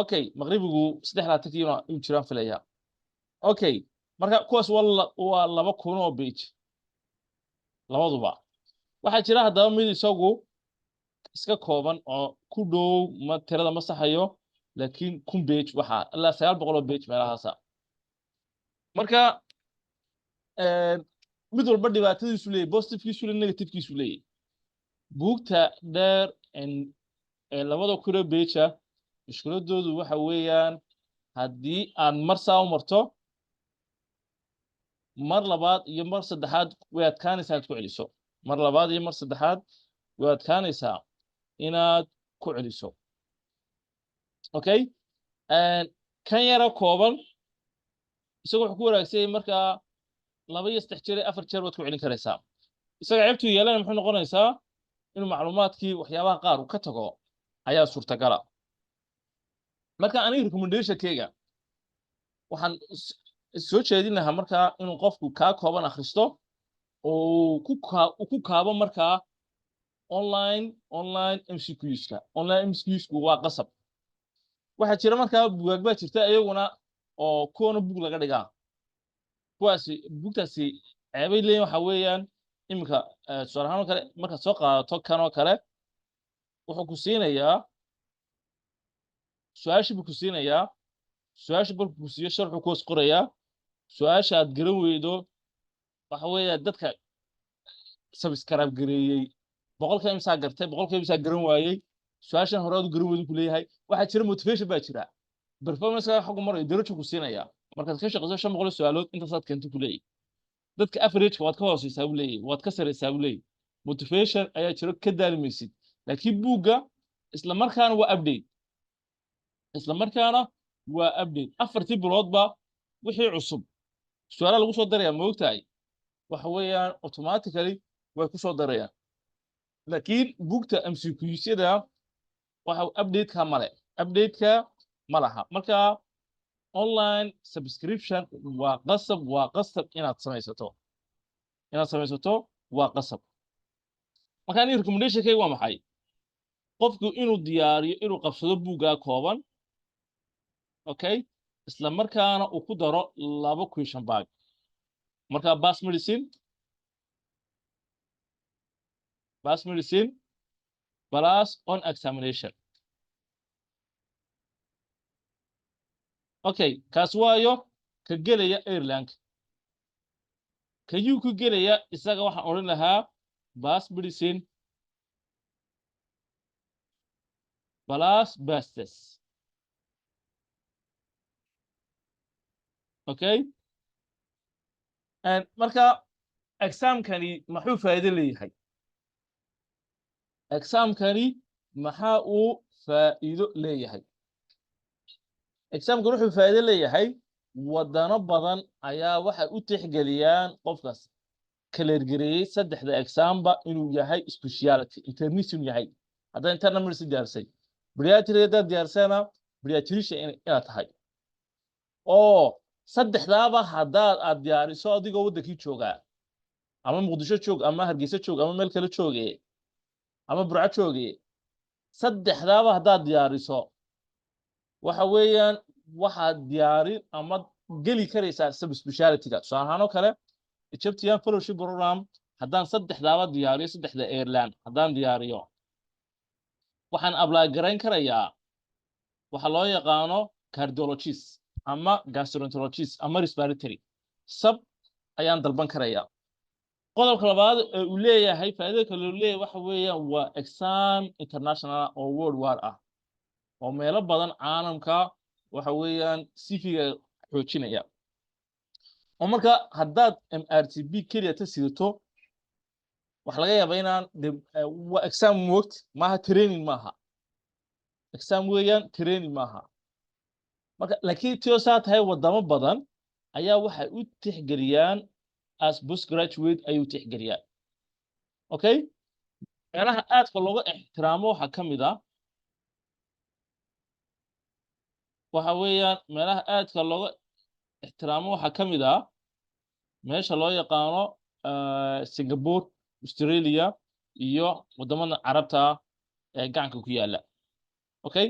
okay? Maqribigu 23-kii inuu jiraan filayaa, okay? Marka kuwaas waa 2000 oo page labaduba. Waxaa jira haddaba mid isagu iska kooban oo ku dhow, ma tirada ma saxayo, laakiin 1000 page, waxaa ilaa 900 oo page meelahaasa. Marka mid walba dhibaatadiisu leeyahy, positivekiisu leeyahy, negativekiisu leeyahy. Buugta dheer ee 2000 oo page mushkiladoodu waxa weeyaan, haddii aad mar saa u marto, mar labaad iyo mar saddexaad way adkaanaysaa inaad ku celiso. Mar labaad iyo mar saddexaad way adkaanaysaa inaad ku celiso, okay? Kan yara kooban isaga wuxuu ku wanaagsan yahay markaa laba iyo saddex jeer iyo afar jeer baad ku celin karaysaa. Isaga ceebtuu yeelana muxuu noqonaysaa? Inuu macluumaadkii waxyaabaha qaar uu ka tago ayaa suurtagala. Marka aniga recommendationkeyga waxaan soo jeedin lahaa markaa inuu qofku kaa kooban akhristo oo ku kaabo markaa online MCQska. Online MCQsku waa qasab. Waxaa jira markaa bugaag baa jirta iyaguna oo kuwana bug laga dhigaa. Kuwaasi, bugtaasi ceebay leeyihin. Waxa weeyaan iminka tusaale ahaan oo kale, markaad soo qaadato kan oo kale, wuxuu ku siinayaa su-aashii buu ku siinayaa. Su-aasha markuu ku siiyo, sharxuu ku hoos qorayaa. Su-aasha aad garan weydo, waxa weeya dadka subscribe gareeyey boqolka imsaa gartay, boqolka imsaa garan waayey, su-aashan hore aad u garan weydu ku leeyahay. Waxaa jira motivation baa jira, performance xagu marayo darajo ku siinaya. Markaad ka shaqeyso 500 oo su-aalood, intaasaad keento ku leeyahy. Dadka averageka waad ka hooseysaa buu leeyahy, waad ka sareysaa buu leeyahy. Motivation ayaa jiro, ka daalimaysid. Laakiin buugga isla markaana waa update, isla markaana waa update. 4-tii biloodba wixii cusub su-aalaha lagu soo daraya, ma ogtahay? Waxa weeyaan automatically way ku soo darayaan. Laakiin buugta MCQsyada waxa updateka male, updateka ma laha. Marka online subscription waa qasab, waa qasab inaad samaysato, inaad samaysato waa qasab. Marka aniga recommendationkayga waa maxay? Qofku inuu diyaariyo, inuu qabsado buuggaa kooban, okay, isla markaana uu ku daro laba question bank. Marka Passmedicine plus on examination. Okay, kaas waayo ka gelaya Ireland. Kayuu ku gelaya isaga? Waxaan odhan lahaa Passmedicine plus PasTest. Okay, and marka examkani maxuu faa'iido leeyahay? Examkani maxaa uu faa'iido leeyahay? Examkani wuxuu faa'iido leeyahay, wadano badan ayaa waxay u tixgeliyaan qofkaas clear-gareeyey saddexda examba inuu yahay speciality internist inuu yahay. Haddaad internal medicine diyaarisay, pediatry haddaad diyaarisayna, pediatrician inaad tahay, oo saddexdaaba haddaad aad diyaariso adigoo waddankii joogaa, ama Muqdisho joog, ama Hargeysa joog, ama meel kale jooge, ama Burco jooge, saddexdaaba haddaad diyaariso, waxa weeyaan waxaad diyaarin ama geli karaysaa subspeciality-ga. Tusaale ahaan oo kale, Egyptian Fellowship Program haddaan saddexdaaba diyaariyo, saddexda Ireland haddaan diyaariyo, waxaan apply garayn karayaa waxa loo yaqaano cardiologist ama gastroenterologist ama respiratory sub ayaan dalban karayaa. Qodobka labaad ee uu leeyahay, faa'iidada kale uu leeyahay, waxa weeyaan waa exam international oo worldwide ah, oo meelo badan caalamka waxa weeyaan CV-ga xoojinaya. Oo marka haddaad MRCP keliya ta sidato, waxa laga yaabaa inaan waa exam moogta maaha, training maaha, exam weeyaan, training maaha. Marka laakiin tio saa tahay, wadamo badan ayaa waxay u tixgeliyaan as postgraduate ayay u tixgeliyaan. Okay, meelaha aadka looga ixtiraamo waxaa ka mid ah, waxa weeyaan meelaha aadka looga ixtiraamo waxaa ka mid ah meesha loo yaqaano Singapore, Australia iyo wadamada Carabta ee gacanka ku yaala. Okay,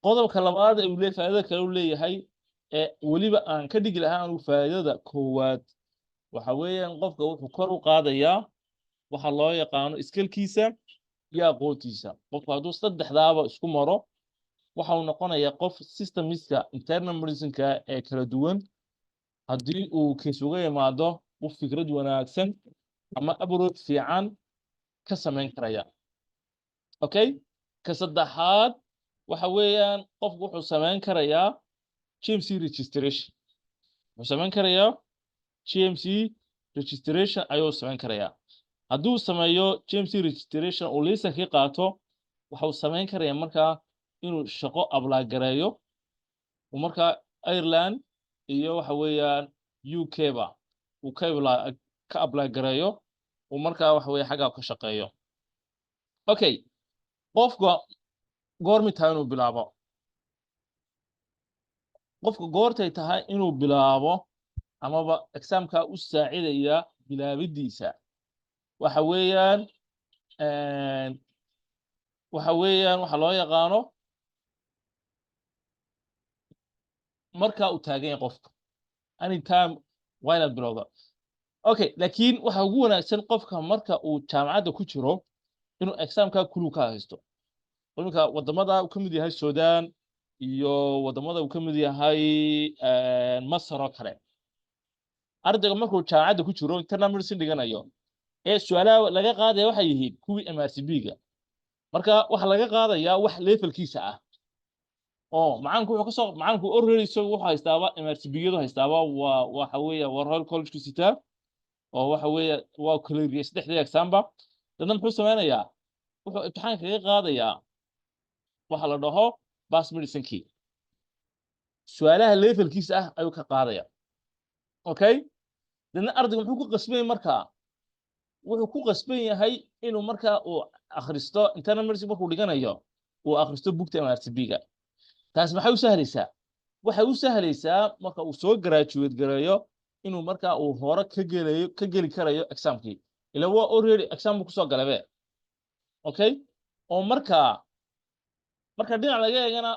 qodobka labaad ee uu leeyahay, faa'iidada kale uu leeyahay ee weliba aan ka dhigi lahaa anigu faa'iidada koowaad, waxa weeyaan qofka wuxuu kor u qaadayaa waxa loo yaqaano skillkiisa iyo aqoontiisa. Qofku hadduu saddexdaaba isku maro, waxa uu noqonayaa qof systemiska internal medicine-ka ee kala duwan haddii uu case uga yimaado, u fikrad wanaagsan ama approach fiican ka samayn karaya. Okay, ka saddexaad waxa weeyaan qofku wuxuu samayn karayaa GMC registration, wuxuu samayn karayaa GMC registration ayuu samayn karayaa. Hadduu sameeyo GMC registration uu liisankii qaato, waxa uu samayn karayaa markaa inuu shaqo apply gareeyo, uu markaa Ireland iyo waxa weeyaan UK ba uu ka apply gareeyo, uu markaa waxa weeye xaggaa ka shaqeeyo. Okay, qofka goormi tahay inuu bilaabo? Qofka goortay tahay inuu bilaabo amaba examka u saacidaya bilaabidiisa, waxa weeyaan waxa loo yaqaano marka uu taagan yahay qofka, anytime waa inaad bilowda. Okay, laakiin waxa ugu wanaagsan qofka marka uu jaamacadda ku jiro inuu examka kulu ka haysto. Iminka wadamada uu ka mid yahay Sudan iyo wadamada uu ka mid yahay Masar oo kale, ardayga markuu jaamacadda ku jiro internal medicine dhiganayo ee su-aalaha laga qaadaya waxay yihiin kuwii MRCP-ga. Marka waxa laga qaadayaa wax levelkiisa ah. Oo macalinku wuxuu kasoo, macalinku already isagu wuxuu haystaaba MRCP-yadu haystaaba. Waa waxa weeye waa Royal College ku sitaa oo waxa weeye waa cleariyey saddexdii examba. Dadna muxuu sameynayaa? Wuxuu imtixaan kaga qaadayaa waxa la dhaho Passmedicine-kii, su-aalaha levelkiisa ah ayuu ka qaadaya. Okay, dadna ardaygu muxuu ku qasban yahay markaa? Wuxuu ku qasban yahay inuu markaa uu akhristo internal medicine markuu dhiganayo, uu akhristo bugta MRCP-ga. Taas maxay u sahlaysaa? Waxay u sahlaysaa marka uu soo graduate gareeyo inuu markaa uu hore ka gelayo, ka geli karayo examkii, ila waa already exam buu kusoo galabe. Okay, oo markaa marka dhinac laga eegana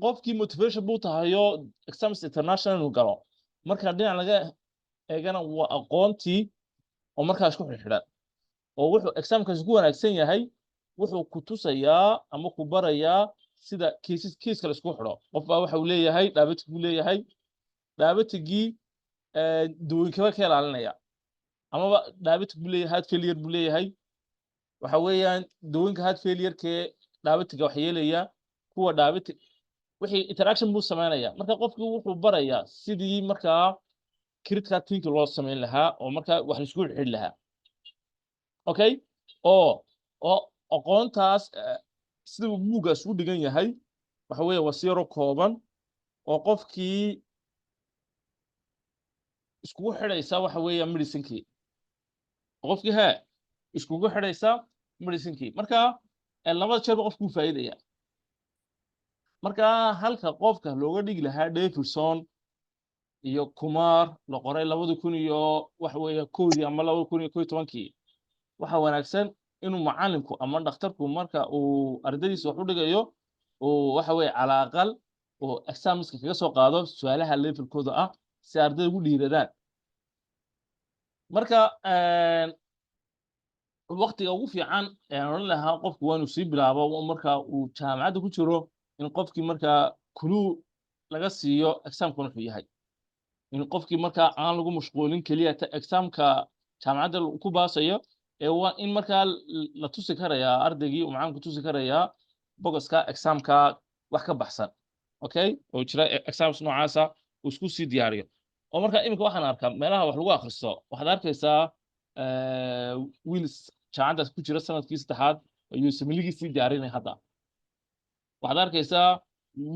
qofkii motivation buu tahayo exams international inuu galo. Marka dhinac laga eegana waa aqoontii oo markaa isku xidhan, oo wuxuu examkaasi ku wanaagsan yahay, wuxuu ku tusayaa ama ku barayaa sida cases case la isku xidho. Qof baa waxa uu leeyahay diabetic buu leeyahay, diabeticgii dawooyinkaba ka ilaalinaya, amaba diabetic buu leeyahay, heart failure buu leeyahay. Waxa weeyaan dawooyinka heart failure-kee diabeticga wax yeelaya, kuwa diabetic wixii interaction buu sameynaya. Marka qofkii wuxuu barayaa sidii markaa critical thinking loo sameyn lahaa oo markaa wax la isku xidhi lahaa. Okay, oo aqoontaas sida uu buuggaas u dhigan yahay waxa weeye waa si yaro kooban oo qofkii iskugu xidhaysa waxa weeye medicinkii, qofkii iskugu xidhaysa medicinkii. Marka labada jeerba qofkuu faa'iidaya. Marka halka qofka looga dhigi lahaa Davidson iyo Kumar la qoray labadi kun iyo waxa weeye 1dii ama 2011-kii, waxa wanaagsan inuu macalinku ama dhakhtarku marka uu ardaydiisa wax u dhigayo uu waxa weeye calaaqal uu examska kaga soo qaado su-aalaha levelkooda ah si ardayda ugu dhiiradaan. Marka waqtiga ugu fiican ee aan odhan lahaa qofku waa inuu sii bilaabo marka uu jaamacadda ku jiro, in qofkii markaa clue laga siiyo examkan wuxuu yahay, in qofkii markaa aan lagu mashquulin keliya ta examka jaamacadda ku baasayo, ee waa in markaa la tusi karayaa ardaygii, uu macalinku tusi karayaa bogoska examka wax ka baxsan. Okay, oo jira exams noocaasa uu isku sii diyaariyo. Oo marka iminka waxaan arkaa meelaha wax lagu akhristo, waxaad arkaysaa wiil jaamacaddaas ku jira sanadkii saddexaad ayuu USMLE-gii sii diyaarinaya hadda. Waxaad arkaysaa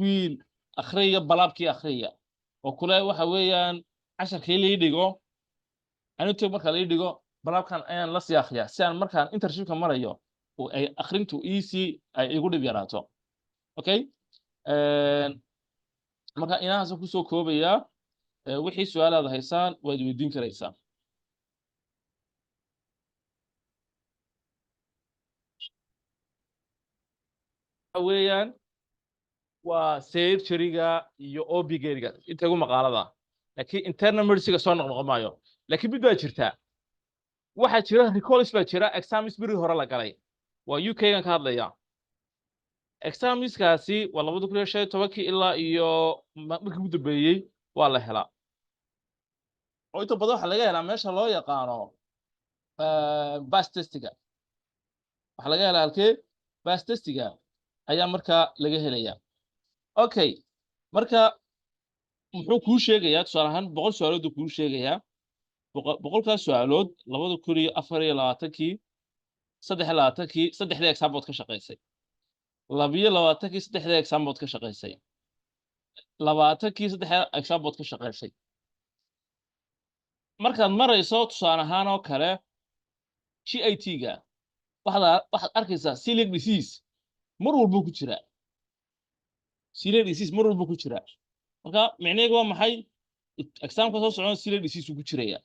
wiil akhriyaya PLAB-kii akhriyaya oo kule waxa weeyaan casharkii lii dhigo anitog marka lii dhigo PLAB-kan ayaan la sii akhriyaa si aan markaan internshipka marayo oo ay akhrintu easy ay igu dhib yaraato. Okay, marka inahaas kusoo koobayaa. Wixii su-aalaad haysaan waad weydiin karaysaa. Waxa weeyaan waa surgeryga iyo OB-geriga inta ugu maqaalada, laakiin internal medicine soo noqnoqon maayo. Laakiin mid baa jirta, waxaa jira recalls baa jira, exams berigii hore la galay. Waa UK-gan ka hadlaya. Examskaasi waa 2015-kii ilaa iyo markii ugu dambeeyey waa la helaa, oo inta badan waxaa laga helaa meesha loo yaqaano Pastestiga. Waxaa laga helaa halkee? Pastestiga ayaa markaa laga helaya. Okay, marka muxuu kuu sheegayaa? Tusaale ahaan 100 su-aalood buu kuu sheegayaa. 100-kaas su-aalood 2024-kii, 23-kii saddexdii exam bood ka shaqaysay, 22-kii saddexdii exam bood ka shaqaysay, 20-kii saddexdii exam bood ka shaqaysay. Markaad marayso tusaale ahaan oo kale GIT-ga, waxaad arkaysaa celiac disease mar walbuu ku jiraa, celiac disease mar walbuu ku jiraa. Marka micnaheedu waa maxay? Examka soo socon celiac disease uu ku jiraya.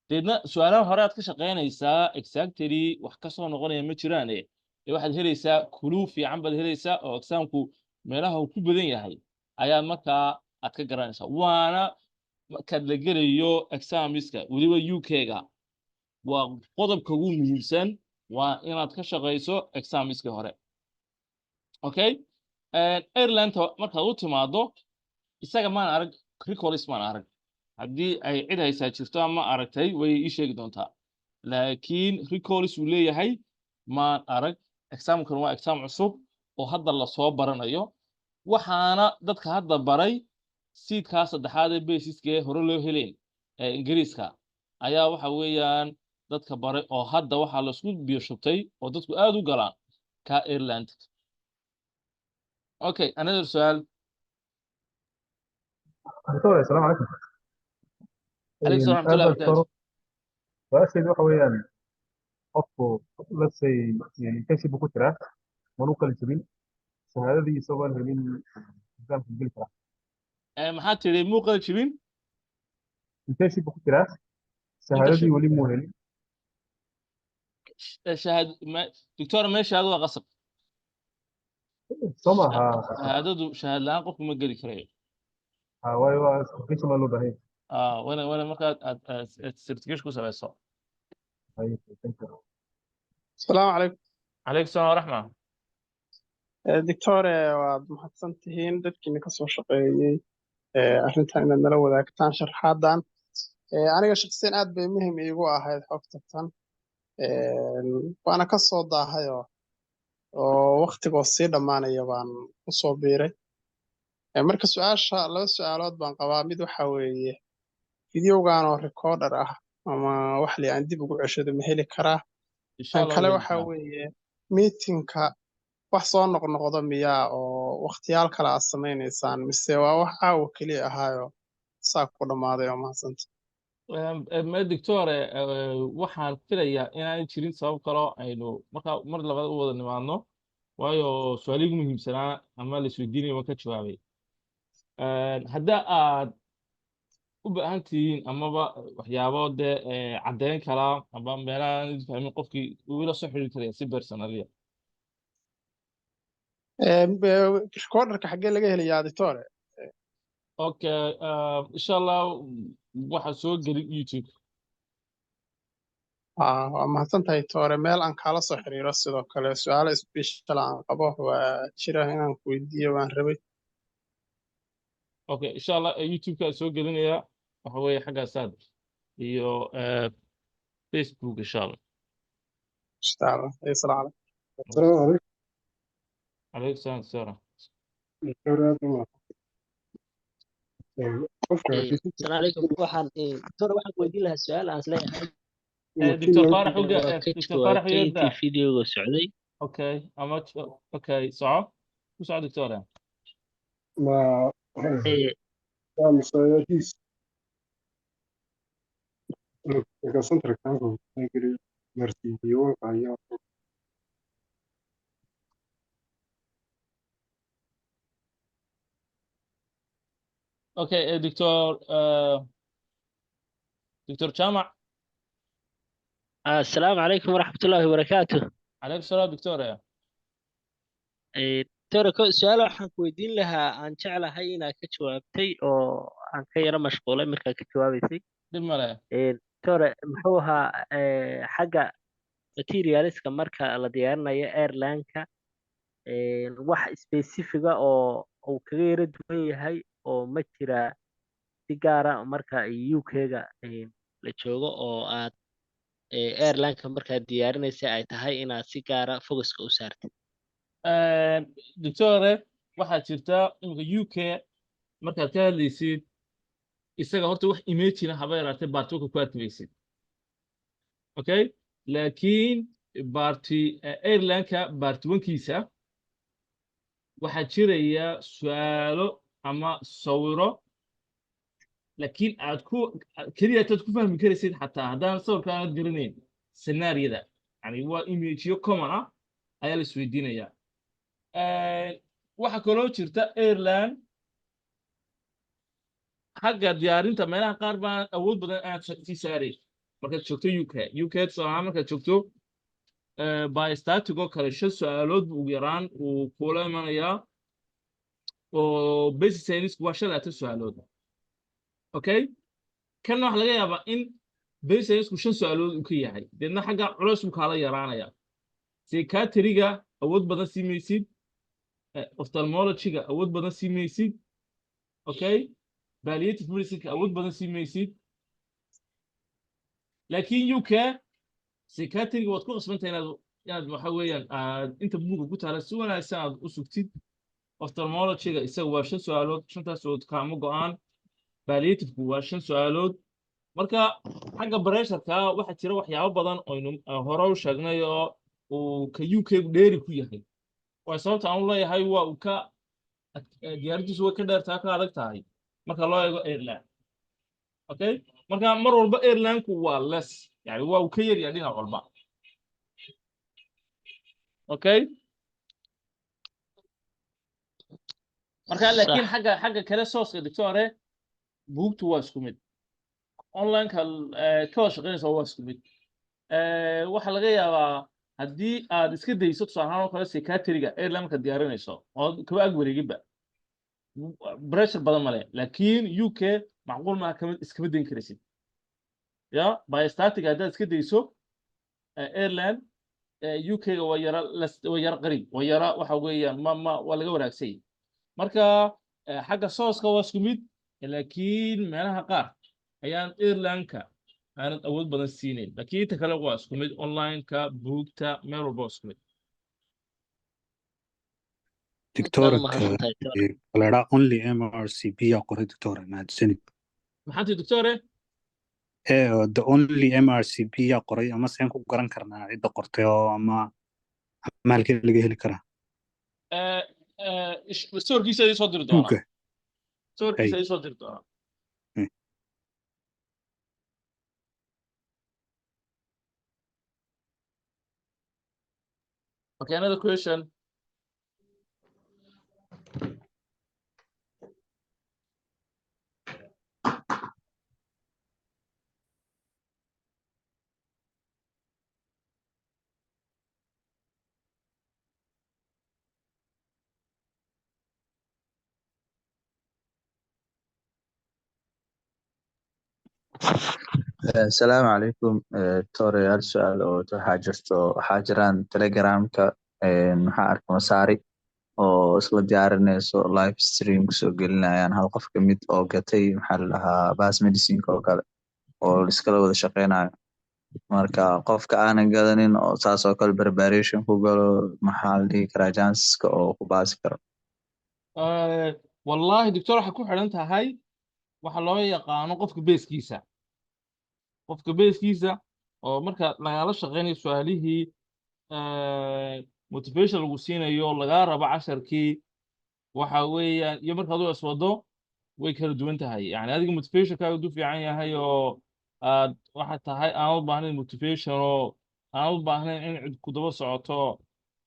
Deedna su-aalaha hore aad ka shaqaynaysaa exactly wax ka soo noqonaya ma jiraane, ee waxaad helaysaa clue fiican baad helaysaa, oo examku meelaha uu ku badan yahay ayaa markaa aad ka garanaysaa. Waana markaad la gelayo examiska weliba UK-ga, waa qodobka ugu muhiimsan, waa inaad ka shaqayso examiska hore. Okay, Ireland markaad u timaado, isaga maan arag, recalls maan arag. Haddii ay cid haysaa jirto ama aragtay way ii sheegi doontaa, laakiin recalls uu leeyahay maan arag. Examkan waa exam cusub oo hadda lasoo baranayo. Waxaana dadka hadda baray seatkaa saddexaad ee basiska ee hore loo helayn ee Ingiriiska ayaa waxa weeyaan dadka baray, oo hadda waxaa laisku biyo shubtay oo dadku aad u galaan ka Ireland. Okay, another su'aal. دكتور، السلام عليكم. عليكم السلام ورحمة الله aad وبركاته. دكتور، su-aasheedu waxa weeyaan, qofku, let's say, yani internship buu ku jiraa, manuu kala jebin shahaadadii, isagoon helin examka geli karaa? Maxaa tiri? Muu qala jibin? Internship buu ku jiraa, shahaadadii weli muu helin. Shahaad doctor, meeshaadu waa qasab. Soo maaha? Shahaadadu, shahaad la'aan qofku ma geli karayo. Ha, waayo waa certification baa loo baahan yahay. Ah, wana markaad aad certification ku samayso. Haye, thank you. السلام عليكم. عليكم السلام ورحمة. Doctor, waad mahadsan tihiin dadkiina ka soo shaqeeyey arrintan inaad nala wadaagtaan sharxaadan. Aniga shaqsiyan aad bay muhim iigu ahayd xogta tan, waana ka soo daahayoo oo waktigoo sii dhammaanaya baan ku soo biiray. Marka su-aasha, laba su-aalood baan qabaa. Mid waxa weeye, videogan oo recorded ah ama wax li aan dib ugu ceshado ma heli karaa? Insha Tan Allah. kale Waa waxa heli. weeye, meetingka wax soo noqnoqdo miyaa oo wakhtiyaal kale aad samaynaysaan, mise waa wax caawa keliya ahaayo saa ku dhammaaday? Oo mahadsanta. Ma doctor, waxaan filayaa inaanay jirin sabab kaloo aynu markaa mar labaad u wada nimaadno, waayo su-aalihii ugu muhiimsanaa ama la isweydiinaya waan ka jawaabay. Hadda aad u baahan tihiin amaba waxyaabo dee caddeyn karaa ama meelaha aan fahmin, qofkii uu ila soo xiriiri karaya si personally. Recorderka xaggee laga helayaa, doctor? Okay, insha Allah waxaa soo gelin YouTube. Waa mahadsan tahay, doctor. Meel aan kaala soo xiriiro sidoo kale, su-aalo special aan qabo waa jira inaan ku weydiiyo waan rabay. Okay, insha Allah, YouTube-ka soo gelinaya, waxa weeye xaggaasaad iyo Facebook, insha Allah. Insha Allah. Assalaamu calaykum. السلام عليكم. عليكم السلام doctor. دكتور، aad u mahadsan qofka السلام عليكم. Waxaan, doctor, waxaan ku weydiin lahaa su-aal aan isleeyahay Doctor Faarax uga waa ka Doctor Faarax jawaabtay uga. Intii videoga socday. Okay, ama okay, soco, ku soco, doctor. Ma mise he's central council MRCP1-ka ayaa. Okay, Doctor Jaamac. السلام عليكم ورحمة الله وبركاته. عليكم السلام doctor. Doctor, su-aal waxaan ku weydiin lahaa aan jeclahay inaad ka jawaabtay oo aan ka yara mashquulay markaa ka jawaabaysay. Dhib male. Doctor, muxuu ahaa xagga materialska marka la diyaarinayo airline-ka, wax specific ah oo uu kaga yara duwan yahay oo ma jiraa si gaara marka UK-ga la joogo oo aad airline-ka markaad diyaarinaysa ay tahay inaad si gaara focuska u saartid? Doctor, waxaa jirta imika UK markaad ka hadlaysid, isaga horta wax imaging haba yaraatee part one-ka ku arkimaysid, okay, laakiin part airline-ka part one-kiisa waxaa jiraya su'aalo ama sawiro, laakiin aad ku keliya taad ku fahmi karaysid xataa haddaan sawirka aanad garanayn scenario-da, yani waa imageyo common ah ayaa la isweydiinayaa. Waxaa kaloo jirta airline xagga diyaarinta meelaha qaar baan awood badan aad sii saaray markaad joogto UK. UK tusaale ahaan markaad joogto, biostatic oo kale shan su-aalood buu ugu yaraan uu kula imanayaa, oo basic science waa 25 su-aalood. Okay, kanna waxa laga yaabaa in basic science shan su-aalood uu ka yahay, deedna xagga culays buu kaala yaraanaya. Psychiatry-ga awood badan sii maysid, ophthalmology-ga awood badan sii maysid, okay, palliative medicine awood badan sii maysid, laakiin UK psychiatry-ga waad ku qasbantahay inaad waxa weeyaan aad inta buugga ku taala si wanaagsan aad u sugtid. Ophthalmology-ga isaga waa shan su-aalood, shantaas su-aalood kaama go-aan. Palliative-ku waa shan su-aalood. Marka xagga pressureka waxaa jira waxyaabo badan oynu hore u sheegnay oo uu ka UK-gu dheeri ku yahay. Waa sababta aan u leeyahay waa uu ka diyaarintiisu way ka dheertahay, ka adag tahay marka loo eego Ireland. Okay, marka mar walba Irelandku waa less, yani waa uu ka yaryahay dhinac walba. Okay, marka laakiin xagga kale sourceka, doctore, buugtu waa isku mid, online-ka ka wada shaqeynaysa waa isku mid. Waxaa laga yaabaa haddii aad iska dayso, tusaale ahaan oo kale, psychiatry-ga Ireland markaad diyaarinayso oo kaba ag wareeginba, pressure badan male. Laakiin UK macquul maaha, kama iskama dayn karaysid. Ya biostatic haddaad iska dayso Ireland, UK-ga waa yara waa yara qariib, waa yara waxa weeyaan ma waa laga wanaagsanyay. Marka xagga sourceka waa isku mid, laakiin meelaha qaar ayaan Irelandka aanad awood badan siinayn, laakiin inta kale waa isku mid, online-ka, buugta, meel walba waa isku mid. Doctor, Mahadsantahay, doctor. La only MRCP yaa qoray, doctor, mahadsanid. Maxaa tii, doctore? The only MRCP yaa qoray, ama seen ku garan karnaa cidda qortay oo ama halkee laga heli karaa? Sawirkiisa ii soo diri doonaa. Buugga. Sawirkiisa ii soo diri doonaa. Okay, another question. Asalaamu calaykum, doctor, hal su-aal oo waxaa jirto, waxaa jiraan Telegramka maxaa arka Masaari oo isla diyaarinayso, live stream kusoo gelinayaan, hal qof kamid oo gatay, maxaa la dhahaa, Pass Medicine oo kale oo iskala wada shaqeynayo. Marka qofka aanan gadanin oo saas oo kale preparation ku galo, maxaa la dhihi karaa chanceska oo ku baasi karo? Wallahi doctor, waxay ku xidhan tahay waxa loo yaqaano qofka basekiisa, qofka basekiisa oo marka lagala shaqeynayo su-aalihii, motivation lagu siinayo, lagaa rabo casharkii, waxa weeyaan iyo marka aduu iswado way kala duwan tahay. Yani adiga motivationkaaga du fiican yahay oo aad waxa tahay aan u baahnayn motivation oo aan u baahnayn in cid ku daba socoto,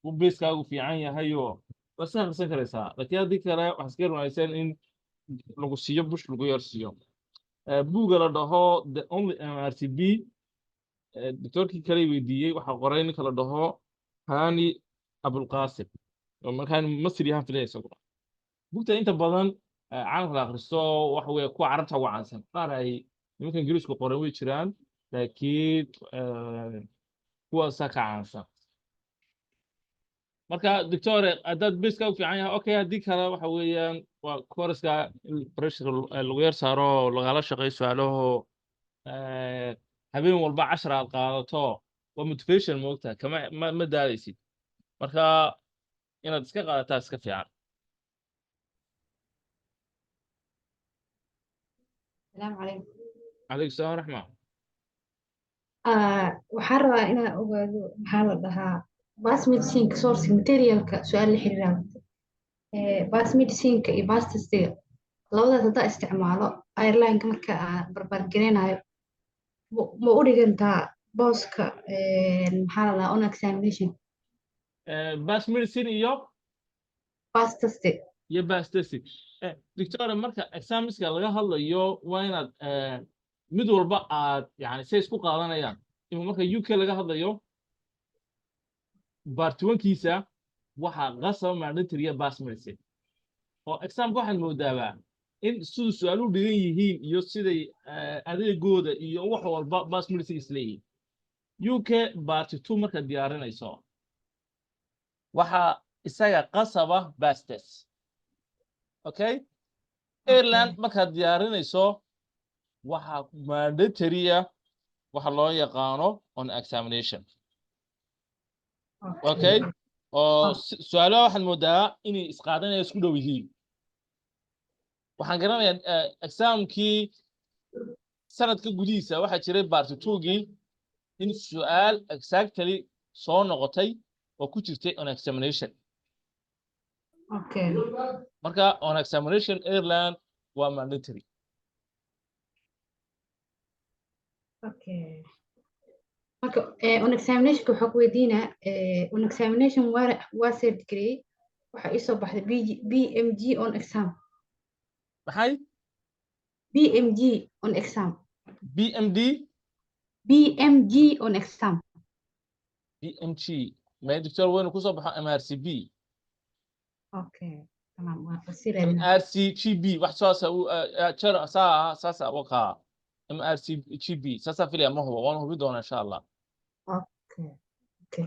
uu basekaagu fiican yahay oo waa iska akhrisan karaysaa. Laakiin haddii kale waxaa iska rumaysan in lagu siiyo push, lagu yar siiyo. Buugga la dhaho The Only MRCP, doctorkii kale weydiiyey, waxaa qoray ninka la dhaho Hani Abulqaasim oo markaan Masri yahan filaya. Isaguna buugta inta badan caalamka la akhristo waxa weeye kuwa Carabta ugu caansan. Qaar ay nimanka Ingiriisku qoran way jiraan, laakiin kuwaasaa ka caansan. Marka doctore, haddaad baska u fiican yahay, okay. Haddii kale waxa weeyaan waa courseska in pressure lagu yar saaro, lagala shaqeeyo su-aalaho, habeen walba cashar aad qaadato, waa motivation moogtahay, kama ma daalaysid. Marka inaad iska qaadataa iska fiican. السلام عليكم. Calaykum salaam waraxma. Waxaan rabaa inaan ogaado, maxaa la dhahaa, Pass Medicineka source materialka, su-aal la xiriira Pass Medicineka iyo Pass Testiga, labadaas haddaa isticmaalo Irelandka marka aan barbaargareynayo, ma u dhigantaa booska, maxaa la dhahaa, on examination? Pass Medicine iyo Pass Testi. Iyo Pass Testi. Doctor, marka examska laga hadlayo waa inaad mid walba aad yani say isku qaadanayaan. Ima marka UK laga hadlayo, part one-kiisa waxaa qasaba mandatory Pass Medicine, oo examka waxaad moodaabaa in siduu su-aaluhu dhigan yihiin iyo siday adeegooda iyo wax walba Pass Medicine isleeyihiin. UK part 2 markaad diyaarinayso waxaa isaga qasaba Pass Test. Okay, Ireland markaad diyaarinayso waxaa mandatory waxa loo yaqaano on examination. Okay, Oo su-aalaha waxaad moodaa inay isqaadanaya, isku dhow yihiin. Waxaan garanayaa examkii sanadka gudihiisa waxaa jiray part two-gii in su-aal exactly soo noqotay oo ku jirtay on examination. Marka on examination airline waa mandatory. Okay, marka on examinationka waxaa ku weydiinaa, on examination waa search gareeyey, waxaa ii soo baxday BG, BMG on exam. Maxay? BMG on exam. BMD? BMG on exam. BMG may, doctor, waynu kusoo baxo MRCB. Okay, tamam, waa sii raadinaa. MRCGB wax saasa saa saasa wakaa MRCGB saasaa filaya, ma hubo, waan hubi doonaa insha Allah. Okay.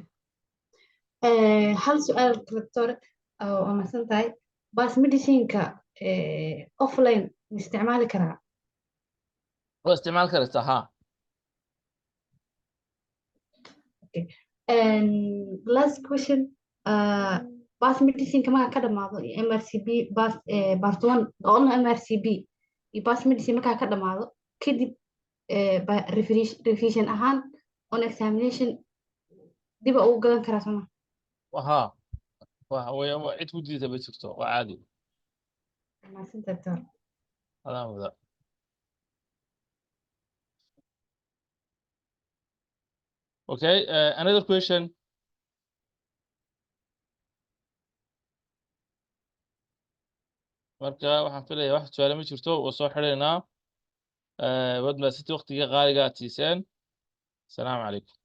Hal su-aal, doctor, oo waa mahadsan tahay. Passmedicineka offline ma isticmaali karaa? Waa isticmaal karaysaa, ha. Okay. And last question, Passmedicineka markaa ka dhamaado iyo MRCB pass, part one oo MRCB iyo Passmedicine markaa ka dhamaado kadib, revision ahaan on examination diba ugu galan karaa, soma? Ha, waxa weeye waa cid ku diidaysa ma jirto, waa caadi. Mahadsantahay, doctor. Adaa muda. Okay, another question. Marka waxaan filaya wax su'aale ma jirto, waa soo xidhaynaa. Waad mahadsantii waqtiga qaaliga aad siiseen. Asalaamu calaykum.